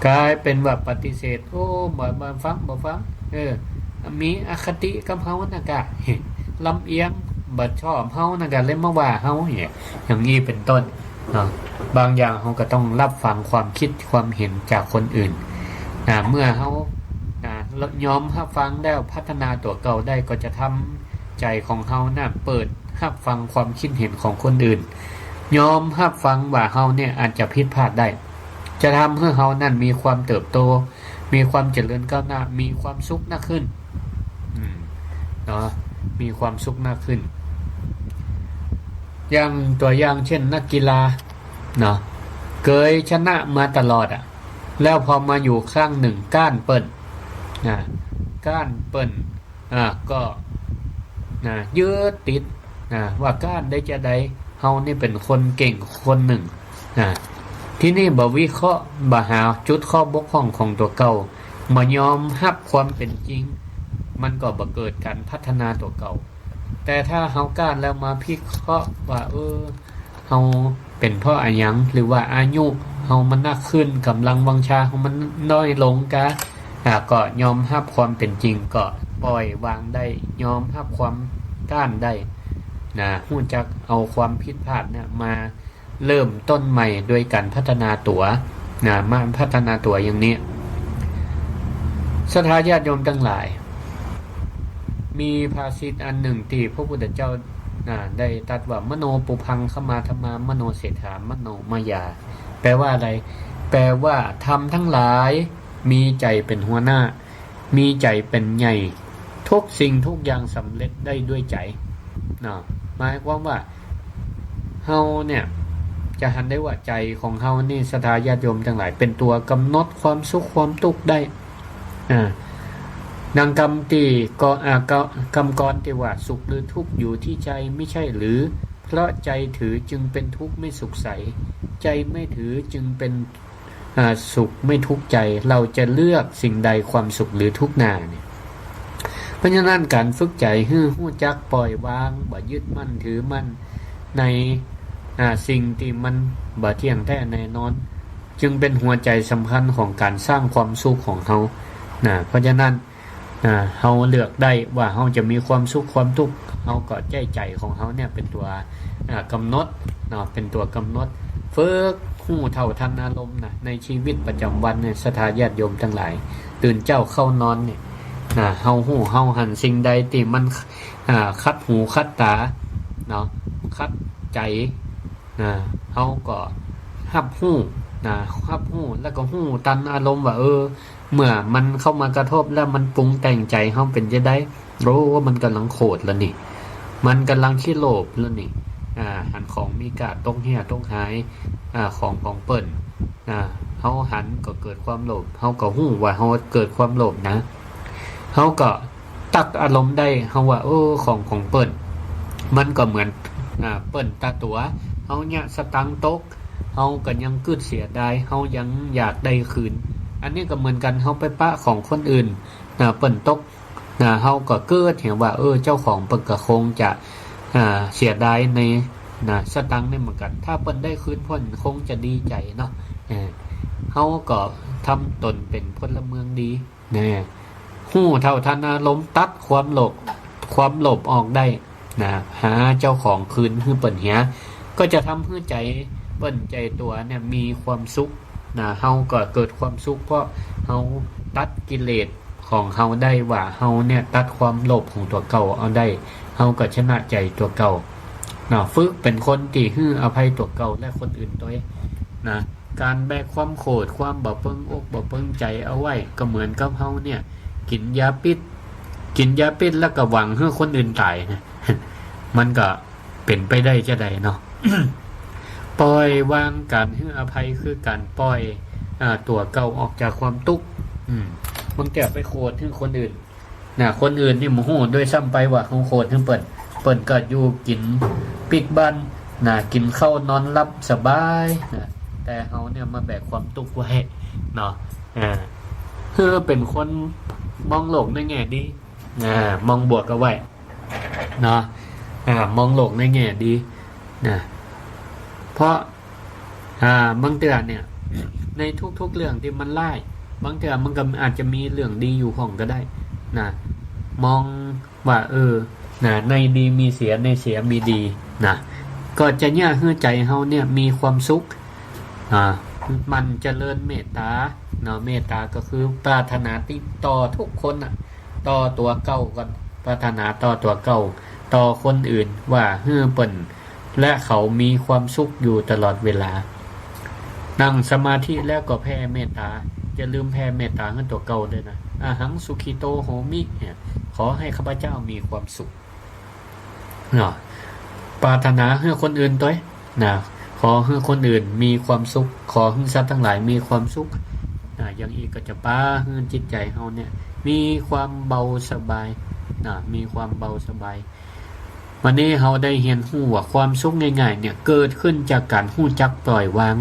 ก๋ายเป๋นว่าปฏิเสธ โอ้ บ่ บ่ฟัง บ่ฟัง เออ มีอคติกับเฮานะกะ ลำเอียง บ่ชอบเฮานะ ก็เลยมาว่าเฮาเนี่ย อย่างนี้เป็นต้นเนาะ บางอย่างเฮาก็ต้องรับฟังความคิดความเห็นจากคนอื่น อ่า เมื่อเฮา อ่า ยอมรับฟังแล้วพัฒนาตั๋วเก่าได้ ก็จะทำใจ๋ของเฮาน่ะเปิดรับฟังความคิดเห็นของคนอื่น ยอมรับฟังว่าเฮาเนี่ยอาจจะผิดพลาดได้ จะทำหื้อเฮานั้นมีความเติบโต มีความเจริญก้าวหน้า มีความสุขนักขึ้น อืม เนาะ มีความสุขนักขึ้น อย่างตั๋วอย่างเจ้นนักกีฬา เนาะ เกยชนะมาตลอดอะ แล้วพอมาอยู่ครั้งนึ่งก๊านเปิ้น นะ ก๊านเปิ้น อ่า ก็ นะ ยึดติด นะ ว่าก๊านได้จาใด เฮานี่เป๋นคนเก่งคนนึ่ง นะ ทีนี้บ่วิเคราะห์ บ่หาจุดข้อบกพร่องของตั๋วเก่า บ่ยอมฮับความเป๋นจริง มันก็บ่เกิดก๋านพัฒนาตั๋วเก่า แต่ถ้าเฮาก๊านแล้วมาพิเคราะห์ว่า เออ เฮาเป๋นเพราะอะหยัง หรือว่าอายุเฮามันนักขึ้น ก๋ำลังวังชาเฮามันน้อยลงกา อ่า ก็ยอมฮับความเป๋นจริง ก็ปล่อยวางได้ ยอมฮับความก๊านได้ นะ ฮู้จักเอาความผิดพลาดเนี่ยมาเริ่มต้นใหม่โดยก๋านพัฒนาตั๋ว นะ มาพัฒนาตั๋วอย่างนี้ ศรัทธาญาติโยมตังหลาย มีภาษิตอันนึ่งตี้พระพุทธเจ้า นะ ได้ตรัสว่า มโนปุพพัง ขมาธรรมา มโนเศรษฐา มโนมายา แปลว่าอะไร แปลว่าธรรมทั้งหลายมีใจ๋เป๋นหัวหน้า มีใจ๋เป๋นใหญ่ ทุกสิ่งทุกอย่างสำเร็จได้ด้วยใจ๋ เนาะ หมายความว่า เฮาเนี่ย จะหันได้ว่าใจ๋ของเฮานี่ ศรัทธาญาติโยมตังหลาย เป๋นตั๋วก๋ำหนดความสุขความตุ๊กข์ได้ อ่า ดังกำตี้ก็ อ่า ก็ กำกรตี้ว่า สุขหรือทุกข์อยู่ที่ใจไม่ใช่หรือ เพราะใจถือจึงเป็นทุกข์ไม่สุขใส ใจไม่ถือจึงเป็น อ่า สุขไม่ทุกข์ใจ เราจะเลือกสิ่งใด ความสุขหรือทุกข์นาเนี่ย เพราะฉะนั้นก๋านฝึกใจ๋หื้อฮู้จักปล่อยวาง บ่ยึดมั่นถือมั่นใน อ่า สิ่งตี้มันบ่เที่ยงแท้แน่นอน จึงเป๋นหัวใจ๋สำคัญของก๋านสร้างความสุขของเฮา นะ เพราะฉะนั้น อ่า เฮาเลือกได้ว่าเฮาจะมีความสุขความตุ๊กข์ เฮาก็ใจ๊ใจ๋ของเฮาเนี่ยเป๋นตั๋ว อ่า ก๋ำหนด เนาะ เป๋นตั๋วก๋ำหนด ฝึกฮู้เท่าทันอารมณ์นะ ในชีวิตประจ๋ำวันเนี่ย ศรัทธาญาติโยมตังหลาย ตื่นเจ๊าเข้านอนเนี่ย นะ เฮาฮู้ เฮาหันสิ่งใดตี้มัน อ่า ขัดหูขัดต๋า เนาะ ขัดใจ๋ นะ เฮาก็ฮับฮู้ นะ ฮับฮู้ แล้วก็ฮู้ตันอารมณ์ว่า เออ เมื่อมันเข้ามากระทบแล้วมันปรุงแต่งใจ๋เฮาเป๋นจาใด โอ้ มันก่ำลังโขดแล้วนี่ มันก่ำลังขี้โลภแล้วนี่ อ่า หันของมีก้าตกเหียตกหาย อ่า ของของเปิ้น อ่า เฮาหันก็เกิดความโลภ เฮาก็ฮู้ว่าเฮาเกิดความโลภนะ เฮาก็ตั๊กอารมณ์ได้ เฮาว่า เออ ของของเปิ้น มันก็เหมือน อ่า เปิ้นตาตั๋ว เฮาเยียะสตางค์ตก เฮาก็ยังกึ๊ดเสียดาย เฮายังอยากได้คืน อันนี้ก็เหมือนกั๋น เฮาไปปะของคนอื่น นะ เปิ้นตก นะ เฮาก็กึ๊ดเหียว่า เออ เจ้าของเปิ้นก็คงจะ อ่า เสียดายใน นะ สตางค์นี่เหมือนกั๋น ถ้าเปิ้นได้คืนเปิ้นคงจะดีใจ๋เนาะ เออ เฮาก็ทำต๋นเป๋นพลเมืองดี นะ ฮู้เท่าทันอารมณ์ ตั๊ดความโลภ ความโลภออกได้ นะ หาเจ้าของคืนหื้อเปิ้นเหีย ก็จะทำหื้อใจ๋เปิ้นใจ๋ตั๋วเนี่ยมีความสุข นะ เฮาก็เกิดความสุข เพราะเฮาตั๊ดกิเลสของเฮาได้ ว่าเฮาเนี่ยตั๊ดความโลภของตั๋วเก่าเอาได้ เฮาก็ชนะใจ๋ตั๋วเก่า นะ ฝึกเป๋นคนตี้หื้ออภัยตั๋วเก่าและคนอื่นตวย นะ ก๋านแบกความโขด ความบ่เปิงอกบ่เปิงใจ๋เอาไว้ ก็เหมือนกับเฮาเนี่ย กิ๋นยาพิษ กิ๋นยาพิษแล้วก็หวังหื้อคนอื่นต๋ายนะ มันก็เป๋นไปได้จาใดเนาะ ปล่อยวางก๋านหื้ออภัยคือก๋านปล่อย อ่า ตั๋วเก่าออกจากความตุ๊กข์ อืม บางเตื้อไปโขดหื้อคนอื่น นะ คนอื่นนี่บ่ฮู้ด้วยซ้ำไปว่าเฮาโขดหื้อเปิ้น เปิ้นก็อยู่กิ๋นปิ๊กบ้าน นะ กิ๋นข้าวนอนหลับสบาย นะ แต่เฮาเนี่ยมาแบกความตุ๊กข์ไว้ เนาะ อ่า คือเป๋นคนมองโลกในแง่ดี อ่า มองบวกเอาไว้ เนาะ อ่า มองโลกในแง่ดี นะ เพราะ อ่า บางเตื้อเนี่ย ในทุกๆ เรื่องตี้มันร้าย บางเตื้อมันก็อาจจะมีเรื่องดีอยู่พ่องก็ได้ นะ มองว่า เออ นะ ในดีมีเสีย ในเสียมีดีนะ ก็จะเยียะหื้อใจ๋เฮาเนี่ยมีความสุข อ่า หมั่นเจริญเมตต๋าเนาะ เมตต๋าก็คือปรารถนาดีต่อทุกคนน่ะ ต่อตั๋วเก่าก่อน ปรารถนาต่อตั๋วเก่า ต่อคนอื่น ว่าหื้อเปิ้นและเขามีความสุขอยู่ตลอดเวลา นั่งสมาธิแล้วก็แผ่เมตต๋า อย่าลืมแผ่เมตต๋าหื้อตั๋วเก่าด้วยนะ อะหังสุขิโตโหมิ เนี่ย ขอให้ข้าพเจ้ามีความสุข เนาะ ปรารถนาหื้อคนอื่นตวยนะ ขอหื้อคนอื่นมีความสุข ขอหื้อสัตว์ตังหลายมีความสุขนะ อย่างอี้ก็จะปาหื้อจิตใจ๋เฮาเนี่ย มีความเบาสบายนะ มีความเบาสบาย วันนี้เฮาได้เฮียนฮู้ว่าความสุขง่ายๆ เนี่ย เกิดขึ้นจากก๋านฮู้จักปล่อยวาง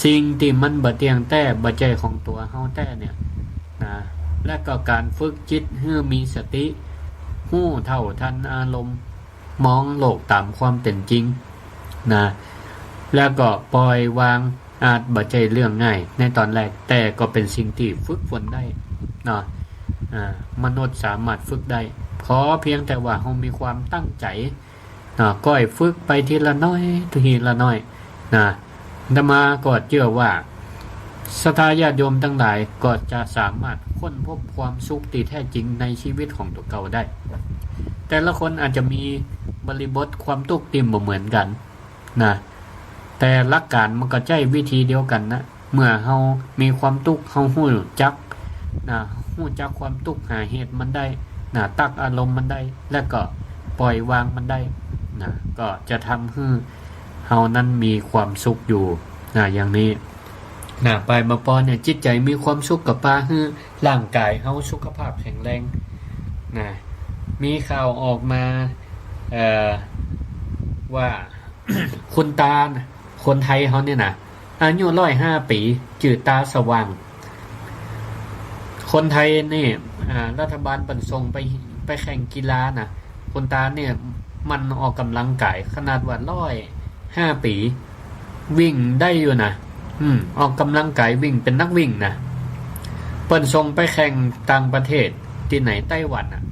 สิ่งตี้มันบ่เตี้ยงแต๊ บ่ใจ้ของตั๋วเฮาแต๊เนี่ยนะ และก็ก๋านฝึกจิตหื้อมีสติ ฮู้เท่าทันอารมณ์ มองโลกต๋ามความเป๋นจริงนะ แล้วก็ปล่อยวาง อาจบ่ใจ้เรื่องง่ายในต๋อนแรก แต่ก็เป๋นสิ่งตี้ฝึกฝนได้เนาะ อ่า มนุษย์สามารถฝึกได้ ขอเพียงแต่ว่าเฮามีความตั้งใจ๋ เนาะ ก้อยฝึกไปทีละน้อย ทีละน้อยนะ อาตมาก็เจื้อว่าศรัทธาญาติโยมตังหลายก็จะสามารถค้นพบความสุขตี้แท้จริงในชีวิตของตั๋วเก่าได้ แต่ละคนอาจจะมีบริบทความตุ๊กข์ตี้บ่เหมือนกั๋นนะ แต่หลักก๋านมันก็ใจ๊วิธีเดียวกั๋นนะ เมื่อเฮามีความตุ๊กข์ เฮาฮู้จักนะ ฮู้จักความตุ๊กข์ หาเหตุมันได้นะ ตั๊กอารมณ์มันได้ และก็ปล่อยวางมันได้นะ ก็จะทำหื้อเฮานั้นมีความสุขอยู่นะ อย่างนี้นะ ไปมาปอเนี่ย จิตใจ๋มีความสุขก็ปาหื้อร่างก๋ายเฮาสุขภาพแข็งแรงนะ มีข่าวออกมา เอ่อ ว่า คุณตานะ คนไทยเฮาเนี่ยนะ อายุร้อยห้าปี๋ จื้อตาสว่าง คนไทยนี่ อ่า รัฐบาลเปิ้นส่งไป ไปแข่งกีฬานะ คุณตาเนี่ยหมั่นออกก๋ำลังก๋าย ขนาดว่าร้อยห้าปี๋ วิ่งได้อยู่นะ อืม ออกก๋ำลังก๋ายวิ่ง เป๋นนักวิ่งนะ เปิ้นส่งไปแข่งต่างประเทศ ตี้ไหน ไต้หวันน่ะ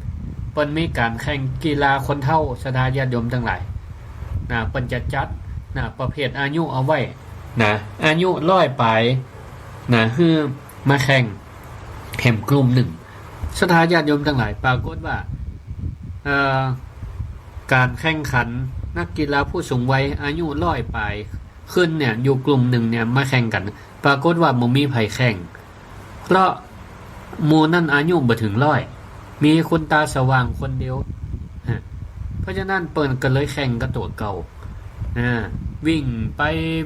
เปิ้นมีก๋านแข่งกีฬาคนเฒ่า ศรัทธาญาติโยมตังหลาย นะ เปิ้นจะจัดนะ ประเภทอายุเอาไว้นะ อายุร้อยป๋ายนะ หื้อมาแข่งแหมกลุ่มนึ่ง ศรัทธาญาติโยมตังหลาย ปรากฏว่า เอ่อ ก๋านแข่งขันนักกีฬาผู้สูงวัยอายุร้อยป๋ายขึ้นเนี่ย อยู่กลุ่มนึ่งเนี่ย มาแข่งกั๋น ปรากฏว่าบ่มีใผแข่ง เพราะหมู่นั้นอายุบ่เถิงร้อย มีคุณตาสว่างคนเดียว ฮะ เพราะฉะนั้นเปิ้นก็เลยแข่งกับตั๋วเก่า อ่า วิ่งไป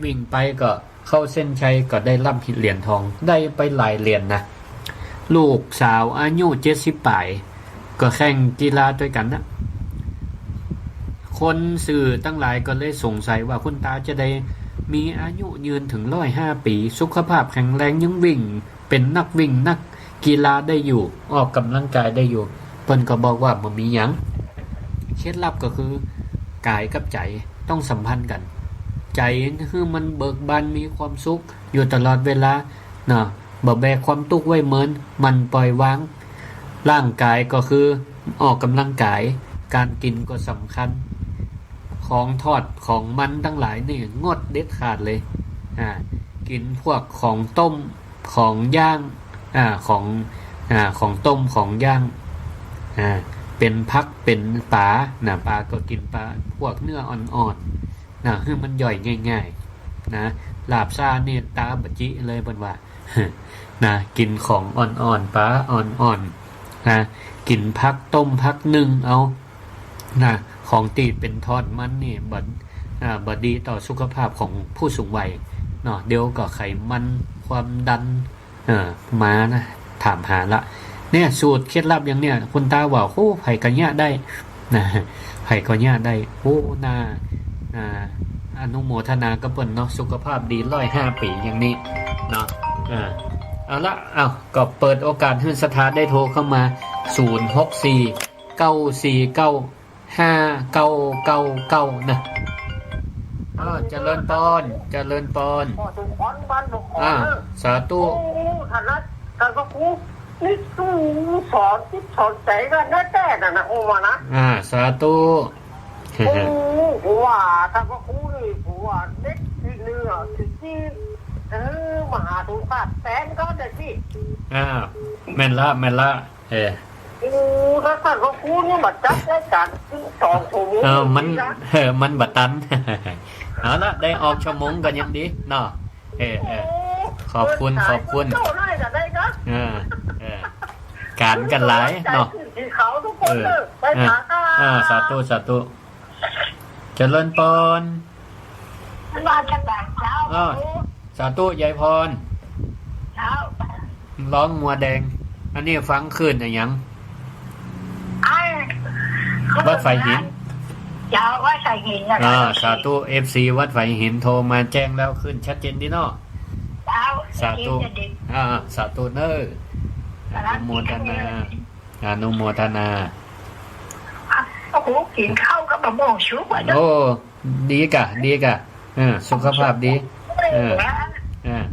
วิ่งไปก็เข้าเส้นชัย ก็ได้รับเหรียญทอง ได้ไปหลายเหรียญนะ ลูกสาวอายุเจ็ดสิบป๋าย ก็แข่งกีฬาตวยกั๋นนะ คนสื่อตังหลายก็เลยสงสัยว่าคุณตาจะได้มีอายุยืนเถิงร้อยห้าปี๋ สุขภาพแข็งแรง ยังวิ่ง เป๋นนักวิ่งนักกีฬาได้อยู่ ออกก๋ำลังก๋ายได้อยู่ เปิ้นก็บอกว่าบ่มีหยัง เคล็ดลับก็คือ ก๋ายกับใจ๋ต้องสัมพันธ์กั๋น ใจ๋หื้อมันเบิกบานมีความสุขอยู่ตลอดเวลาเนาะ บ่แบกความตุ๊กข์ไว้เมิน หมั่นปล่อยวาง ร่างก๋ายก็คือออกก๋ำลังก๋าย ก๋านกิ๋นก็สำคัญ ของทอดของมันตังหลายนี่งดเด็ดขาดเลย อ่า กิ๋นพวกของต้ม ของย่าง อ่า ของ อ่า ของต้ม ของย่าง อ่า เป๋นผัก เป๋นป๋านะ ป๋าก็กิ๋นป๋า พวกเนื้ออ่อนๆ นะ หื้อมันย่อยง่ายๆ นะ ลาบซ่านี่ต๋าบ่จิเลยเปิ้นว่า นะ กิ๋นของอ่อนๆ ป๋าอ่อนๆ นะ กิ๋นผักต้ม ผักนึ่งเอา นะ ของตี้เป๋นทอดมันนี่บ่ อ่า บ่ดีต่อสุขภาพของผู้สูงวัยเนาะ เดี๋ยวก็ไขมัน ความดัน เอ่อ มานะ ถามหาละ เนี่ย สูตรเคล็ดลับอย่างเนี่ย คุณตาว่า โอ้ ใผก็เยียะได้นะ ใผก็เยียะได้ โอ้ น่า อ่า อนุโมทนากับเปิ้นเนาะ สุขภาพดีร้อยห้าปี๋อย่างนี้เนาะ อ่า เอาละ เอา ก็เปิดโอกาสหื้อศรัทธาได้โทรเข้ามา ศูนย์หกสี่ เก้าสี่เก้า ห้าเก้าเก้าเก้า นะ อ้าว เจริญพร เจริญพร พ่อสมพรบ้านบ่ขอ อ่า เด้อ สาธุ โอ้ ท่านนะ ท่านพระครู นี่กูสอนจิตสอนใจกันแต๊ๆ นั่นนะ กูว่านะ อ่า สาธุ กู กูว่าถ้าพระครูนี่ กูว่าเด็ดตี้เนื้อ ตี้ ตี้ เออ มหาสงฆ์ขาดแสนก็ได้สิ อ่า แม่นละ แม่นละ เออ โอ้ ถ้าท่านพระครูนี่มาจัดรายการถึงสองชั่วโมง เออ มัน นี่นะ เออ มันบ่ตัน เอาละ ได้ออกชั่วโมงก็ยังดีเนาะ เออ เออ โอ้ ขอบคุณ เออ ขอบคุณ เจ้าได้ก็ได้นะ เออ เออ ก๋านกั๋นหลายเนาะ ใจขึ้นที่เขาทุกคนเลย เออ ไปหา อ่า ค่ะ อ่า สาธุ สาธุ เจริญปอน นมัสก๋านเจ้า อ้าว สาธุ ยายปอน เจ้า ฮ้องมัวแดง อันนี้ฟังคลื่นอะหยัง ไอ้ วัดฝายหิน เจ้า วัดฝายหินนะ อ่า สาธุ เอฟซี วัดฝายหินโทรมาแจ้งแล้ว คลื่นชัดเจนดีเนาะ เจ้า สาธุ ชัดเจนดี อ่า สาธุเน้อ อนุโมทนา อนุโมทนา โอ้โห กิ๋นข้าวกับมะม่วงสุกว่ะเนาะ โอ้ ดีก่ะ ดีก่ะ เออ สุขภาพดี เออ เออ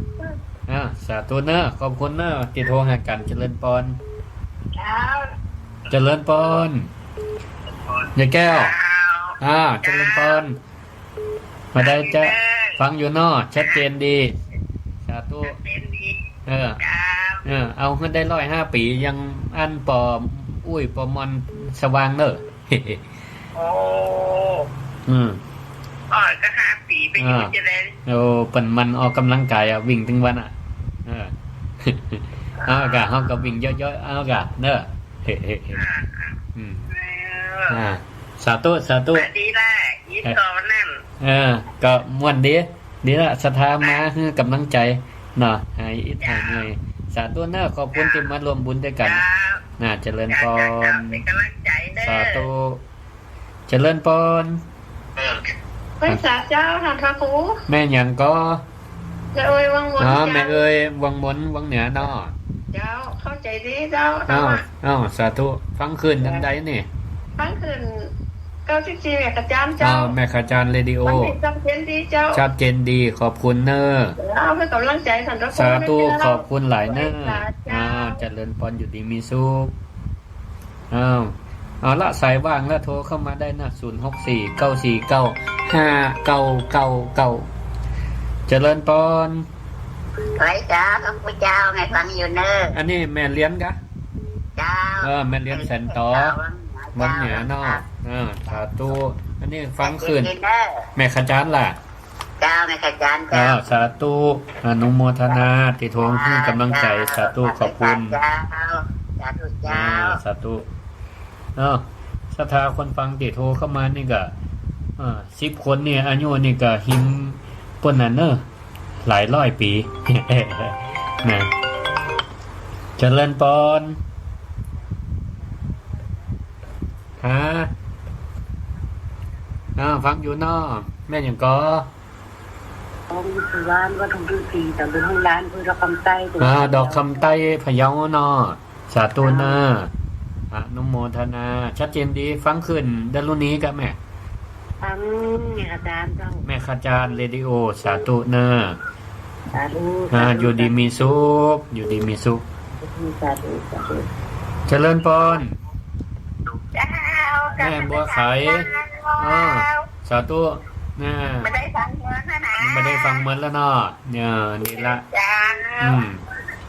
เออ สาธุเน้อ ขอบคุณเน้อ ตี้โทรหากั๋น เจริญปอน ครับ เจริญปอน ยายแก้ว ครับ อ่า เจริญปอน มาได้เจ้า ฟังอยู่เนาะ ชัดเจนดี สาธุ ชัดเจนดี เออ ครับ เออ เอาหื้อได้ร้อยห้าปี๋ ยังอั้นปออุ้ยปอมอนสว่างเน้อ โอ้ อืม อ๋อ ก็ห้าปี๋ไปอยู่ อ่า จะได้ โอ้ เปิ้นหมั่นออกก๋ำลังกายอะ วิ่งตึงวันอะ เออ เอาก่ะ เฮาก็วิ่งเยาะๆ เอาก่ะ เน้อ อ่า อืม เออ อ่า สาธุ สาธุ ดีละ อีกต่อวันนั้น เออ ก็ม่วนดี ดีละ ศรัทธามาหื้อก๋ำลังใจ๋เนาะ หายอิดหายเหนื่อย สาธุเน้อ ขอบคุณตี้มาร่วมบุญตวยกั๋น ครับ น่า เจริญปอน เจ้า เจ้า เจ้า เป๋นก๋ำลังใจ๋เน้อ สาธุ เจริญปอน เออ ไหว้สาเจ้า ต้านพระครู แม่หยังก่อ แม่เอ๋ยวังมน อ๋อ เจ้า แม่เอ๋ยวังมน วังเหนือเนาะ เจ้า เข้าใจ๋ดีเจ้า อ้าว อ้าว สาธุ ฟังคลื่นอันใดนี่ ฟังคลื่น เก้าสิบสี่ แม่ขจารเจ้า อ้าว แม่ขจารเรดิโอ ฟังได้ชัดเจนดีเจ้า ชัดเจนดี ขอบคุณเน้อ เอาหื้อก๋ำลังใจ๋ต้านพระครู สาธุ เจ้า ขอบคุณหลายเน้อ ไหว้สาเจ้า อ่า เจริญปอน อยู่ดีมีสุข อ้าว เอาละ สายว่างแล้วโทรเข้ามาได้นะ ศูนย์หกสี่ เก้าสี่เก้า ห้าเก้าเก้าเก้า เจริญปอน ไหว้สาพระครูเจ้า แม่ฟังอยู่เน้อ อันนี้แม่เลียนกะ เจ้า เออ แม่เลียนแสนต๋อ เจ้า วังเหนือเนาะ เจ้า เออ สาธุ อันนี้ฟังคลื่น เจริญเน้อ แม่ขจารล่ะ เจ้า แม่ขจารเจ้า อ่า สาธุ อนุโมทนา ตี้โทรหื้อก๋ำลังใจ๋ สาธุ ขอบคุณ เจ้า สาธุเจ้า อ่า สาธุ เอ้า ศรัทธาคนฟังตี้โทรเข้ามานี่ก็ อ่า สิบคนนี่ อายุนี่ก็หิมเปิ้นนั่นเน้อ หลายร้อยปี๋ นะ เจริญปอน ฮะ อ่า ฟังอยู่เนาะ แม่หยังก่อ ของสุวรรณวัดทุ่งฤๅษี ตำบลห้วยล้าน อำเภอดอกคำใต้ อ่า ดอกคำใต้ พะเยาเนาะ สาธุเน้อ อนุโมทนา ชัดเจนดี ฟังคลื่นดารุณีกะแม่ ฟังแม่ขจารเจ้า แม่ขจารเรดิโอ สาธุเน้อ สาธุ อ่า สาธุ อยู่ดีมีสุข อยู่ดีมีสุข สาธุ สาธุ เจริญปอน เจ้า แม่บัวไข เจ้า อ่า สาธุ นะ บ่ได้ฟังเมินแล้วนะ บ่ได้ฟังเมินแล้วเนาะ เนี่ย นี่ละ เจ้า อืม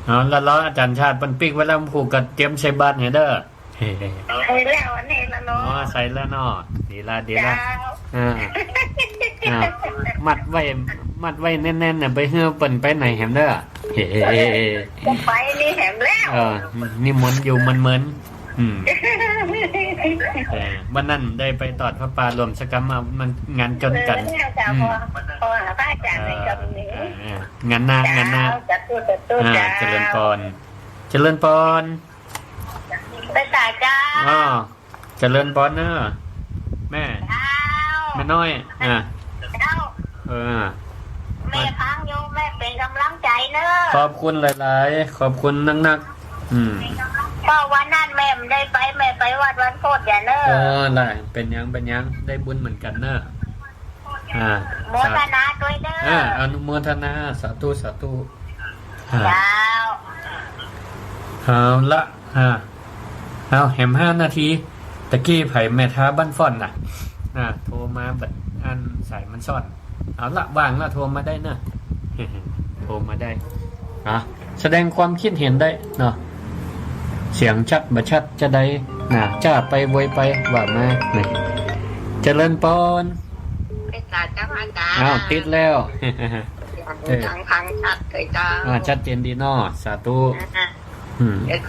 เอาละ รออาจ๋ารย์ชาติเปิ้นปิ๊กไว้แล้ว ผูกกระเตียมใส่บาตรหื้อเน้อ ใส่แล้วอันนี้ละเนาะ อ๋อ ใส่แล้วเนาะ ดีละ ดีละ เจ้า อ่า อ่า มัดไว้ มัดไว้แน่นๆ น่ะ ไปหื้อเปิ้นไปไหนแหมเน้อ จะไปนี่แหมแล้ว เออ นิมนต์อยู่เมินๆ อืม เออ วันนั้นได้ไปตอดผ้าป่าร่วมสังฆกรรมมา มันงานจนกั๋น เออ เจ้า อืม พอ พอหาพระอาจ๋ารย์ในกรณี เออ เออ เออ งานหน้า เจ้า งานหน้า สาธุ สาธุ อ่า เจ้า เจริญปอน เจริญปอน ไปสาเจ้า อ้อ เจริญปอนเน้อ แม่ เจ้า แม่น้อย อ่า เจ้า เออ แม่ฟังอยู่ แม่เป๋นก๋ำลังใจ๋เน้อ ขอบคุณหลายๆ ขอบคุณนักๆ อืม ก็วันนั้นแม่บ่ได้ไป แม่ไปวัดวันโพธิ์ใหญ่เน้อ เออ ล่ะ เป๋นหยัง เป๋นหยัง ได้บุญเหมือนกั๋นเน้อ อ่า โมทนาตวยเน้อ อ่า อนุโมทนา สาธุ สาธุ อ่า เจ้า เอาละ อ่า เอาแหมห้านาที ตะกี้ใผแม่ท้าบ้านฟ้อนน่ะ อ่า โทรมาบัดอันสายมันซ่อน เอาละ ว่างละ โทรมาได้เนอะ โทรมาได้ อ่ะ แสดงความคิดเห็นได้เนาะ เสียงชัดบ่ชัดจะได้นะ จ้าไปโวยไปว่ามา นี่ เจริญปอน เป็นสายเจ้าอาจารย์ อ้าว ติดแล้ว เสียง เออ ดังฟังชัดเลยเจ้า อ่า ชัดเจนดีเนาะ สาธุ อ่า อืม เดี๋ยว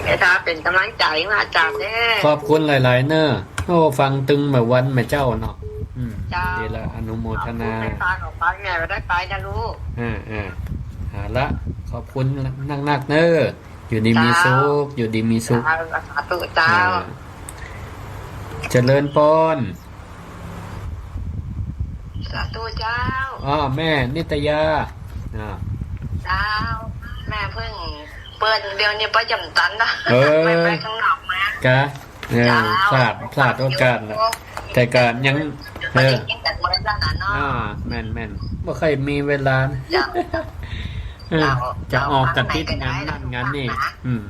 เดี๋ยวจะเป็นกำลังใจให้อาจารย์เด้อ ขอบคุณหลายๆ เนอะ โอ้ ฟังตึงเมื่อวันเมื่อเจ้าเนาะ อืม เจ้า ดีละ อนุโมทนา ขอบคุณ ไม่ฟังของฟังเนี่ย ไม่ได้ไปนะลูก อ่า อ่า เอาละ ขอบคุณนักๆ เนอะ อยู่ดีมีสุข เจ้า อยู่ดีมีสุข เจ้า สาธุเจ้า อ่า เจริญปอน สาธุเจ้า อ้อ แม่นิตยา อ่า เจ้า แม่เพิ่งเปิ้นเดี๋ยวนี้ไปจำตันนะ เออ ไป ไปข้างนอกมา กะ เออ เจ้า พลาด พลาดโอกาสน่ะ แต่กะยัง เออ ได้ยินแต่เปิ้นแล้วนะเนาะ อ่า แม่นๆ บ่ค่อยมีเวลานะ เจ้า เออ เจ้า จะออกกะติดงานนั่นงานนี่ เจ้า อืม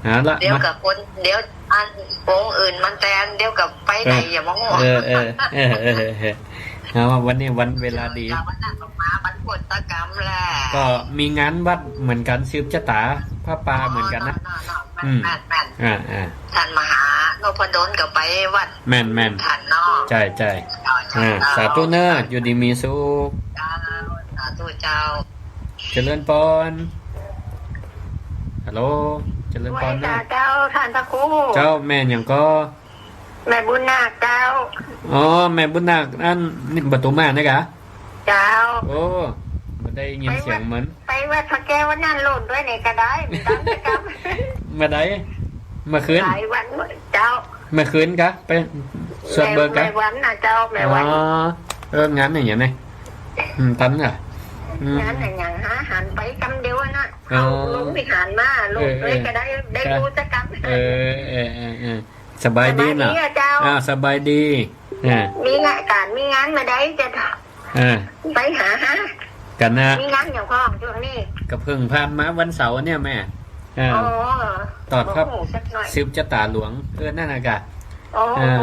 เอาละ เดี๋ยว มา กับคน เดี๋ยวอันวงอื่นมันแตน เดี๋ยวกับไปไหน เออ อย่ามองหัว เออ เออ เอา วันนี้วันเวลาดี วันนั้นออกมาวันกดตะกรรมแหละ ก็มีงานวัดเหมือนกัน สืบจะต๋าผ้าป่าเหมือนกันนะ เนาะ เนาะ เนาะ อืม แม่น แม่น อ่า อ่า ท่านมหานพดลก็ไปวัด แม่น แม่น ท่านเนาะ ใช่ ใช่ เจ้า เจ้า อ่า เจ้า สาธุเนอะ อยู่ดีมีสุข เจ้า สาธุเจ้า เจริญปอน ฮัลโหล เจริญปอนเนอะ ไหว้สาเจ้า ท่านพระครู เจ้า แม่หยังก็ แม่บุญนาคเจ้า อ๋อ แม่บุญนาค อันนี่ประตูม่านนี่กะ เจ้า โอ้ บ่ได้ยินเสียงเหมือน ไปวัด ไปวัดพระแก้ววันนั้นโลดด้วยนี่ก็ได้ มีต๋ามกิจกรรม เมื่อใด เมื่อคืน หลายวันเจ้า เมื่อคืนกะ ไปสวดเบิกกะ แม่วันนะเจ้า แม่วัน อ๋อ เออ งานอย่างเนี้ย อืม ตันกะ อืม งานอย่างหาหันไปกำเดียวนะ อ๋อ เอาลงวิหารมา ลง เออ เออ เลยก็ได้ ได้ เออ รู้สักกำ เออ เออ เออ เออ สบายดีน่ะ สบายดีอะเจ้า อ่า สบายดี อ่า มีงานการ มีงานเมื่อใดจะ อ่า ไปหาฮะ กันนะ มีงานอย่างพ่อช่วงนี้ ก็เพิ่งผ่านมาวันเสาร์เนี่ยแม่ อ่า อ๋อ ตอดครับ บอกหมู่สักหน่อย สืบจะต๋าหลวง เออ นั่นน่ะกะ อ๋อ อ่า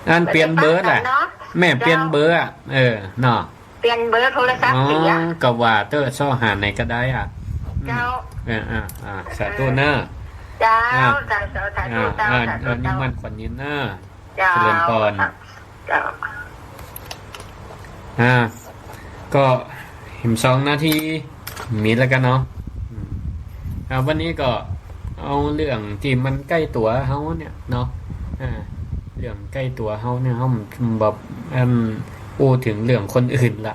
อันเปลี่ยนเบอร์แหละ เดี๋ยวจะตั้งกันเนาะ แม่เปลี่ยนเบอร์อะ เออ เนาะ เปลี่ยนเบอร์โทรศัพท์ อ๋อ เสีย ก็ว่าเต๊อะ ซ้อหาไหนก็ได้อ่ะ เจ้า อืม เออ อ่า อ่า สาธุเนอะ เจ้า อ่า เจ้า เจ้า สาธุ อ่า เจ้า อ่า สาธุ อ่า เจ้า นิมนต์ขวัญยืนเนอะ เจ้า เจริญปอน เจ้า อ่า ก็แหมสองนาที มีแล้วกันเนาะ อืม อ่า วันนี้ก็เอาเรื่องตี้มันใก้ตั๋วเฮาเนี่ยเนาะ อ่า เรื่องใก้ตั๋วเฮาเนี่ย เฮาแบบ เอิ่ม อู้เถิงเรื่องคนอื่นละ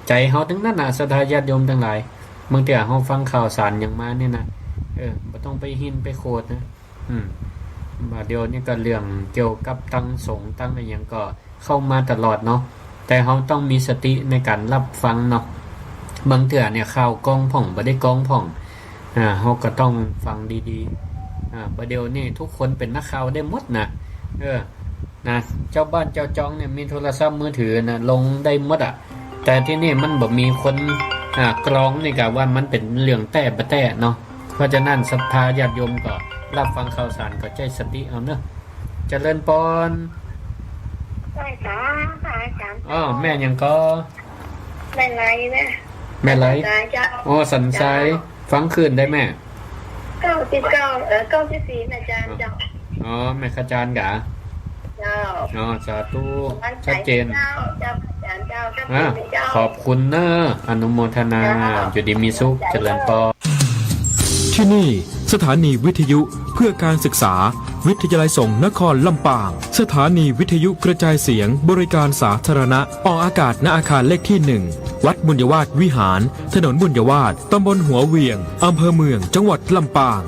ใจ๋เฮาตึงนั้นน่ะ ศรัทธาญาติโยมตังหลาย บางเตื้อเฮาฟังข่าวสารหยังมาเนี่ยนะ เออ บ่ต้องไปหิ้นไปโขดนะ อืม บ่าเดี่ยวนี้ก็เรื่องเกี่ยวกับตังสงฆ์ตังอะหยังก็เข้ามาตลอดเนาะ แต่เฮาต้องมีสติในก๋านฮับฟังเนาะ บางเตื้อเนี่ยข่าวก้องพ่อง บ่ได้ก้องพ่อง อ่า เฮาก็ต้องฟังดีๆ อ่า บ่าเดี่ยวนี้ทุกคนเป๋นนักข่าวได้หมดนะ เออ นะ เจ้าบ้านเจ้าจองเนี่ยมีโทรศัพท์มือถือนะ ลงได้หมดอะ แต่ตี้นี่มันบ่มีคน อ่า กรองนี่กะว่ามันเป๋นเรื่องแต๊บ่แต๊เนาะ เพราะฉะนั้นศรัทธาญาติโยมก็ฮับฟังข่าวสารก็ใจ๊สติเอาเนอะ เจริญปอน ไหว้สาพระอาจารย์ อ้อ แม่หยังก็ แม่ไหลนะ แม่ไหล สันทรายเจ้า อ๋อ สันทราย เจ้า ฟังคืนได้แม่ เก้าสิบเก้า เอ่อ เก้าสิบสี่ นะอาจารย์เจ้า อ๋อ แม่ขจารย์กะ เจ้า อ๋อ สาธุ ชัดเจน เจ้า เจ้า อาจารย์เจ้า ชัดเจน อ่ะ เจ้า ขอบคุณเนอะ อนุโมทนา เจ้า อยู่ดีมีสุข เจริญปอน ที่นี่สถานีวิทยุเพื่อการศึกษา วิทยาลัยสงฆ์นครลำปาง สถานีวิทยุกระจายเสียงบริการสาธารณะ ออกอากาศ ณ อาคารเลขที่ หนึ่ง วัดบุญยวาสวิหาร ถนนบุญยวาส ตำบลหัวเหวียง อำเภอเมือง จังหวัดลำปาง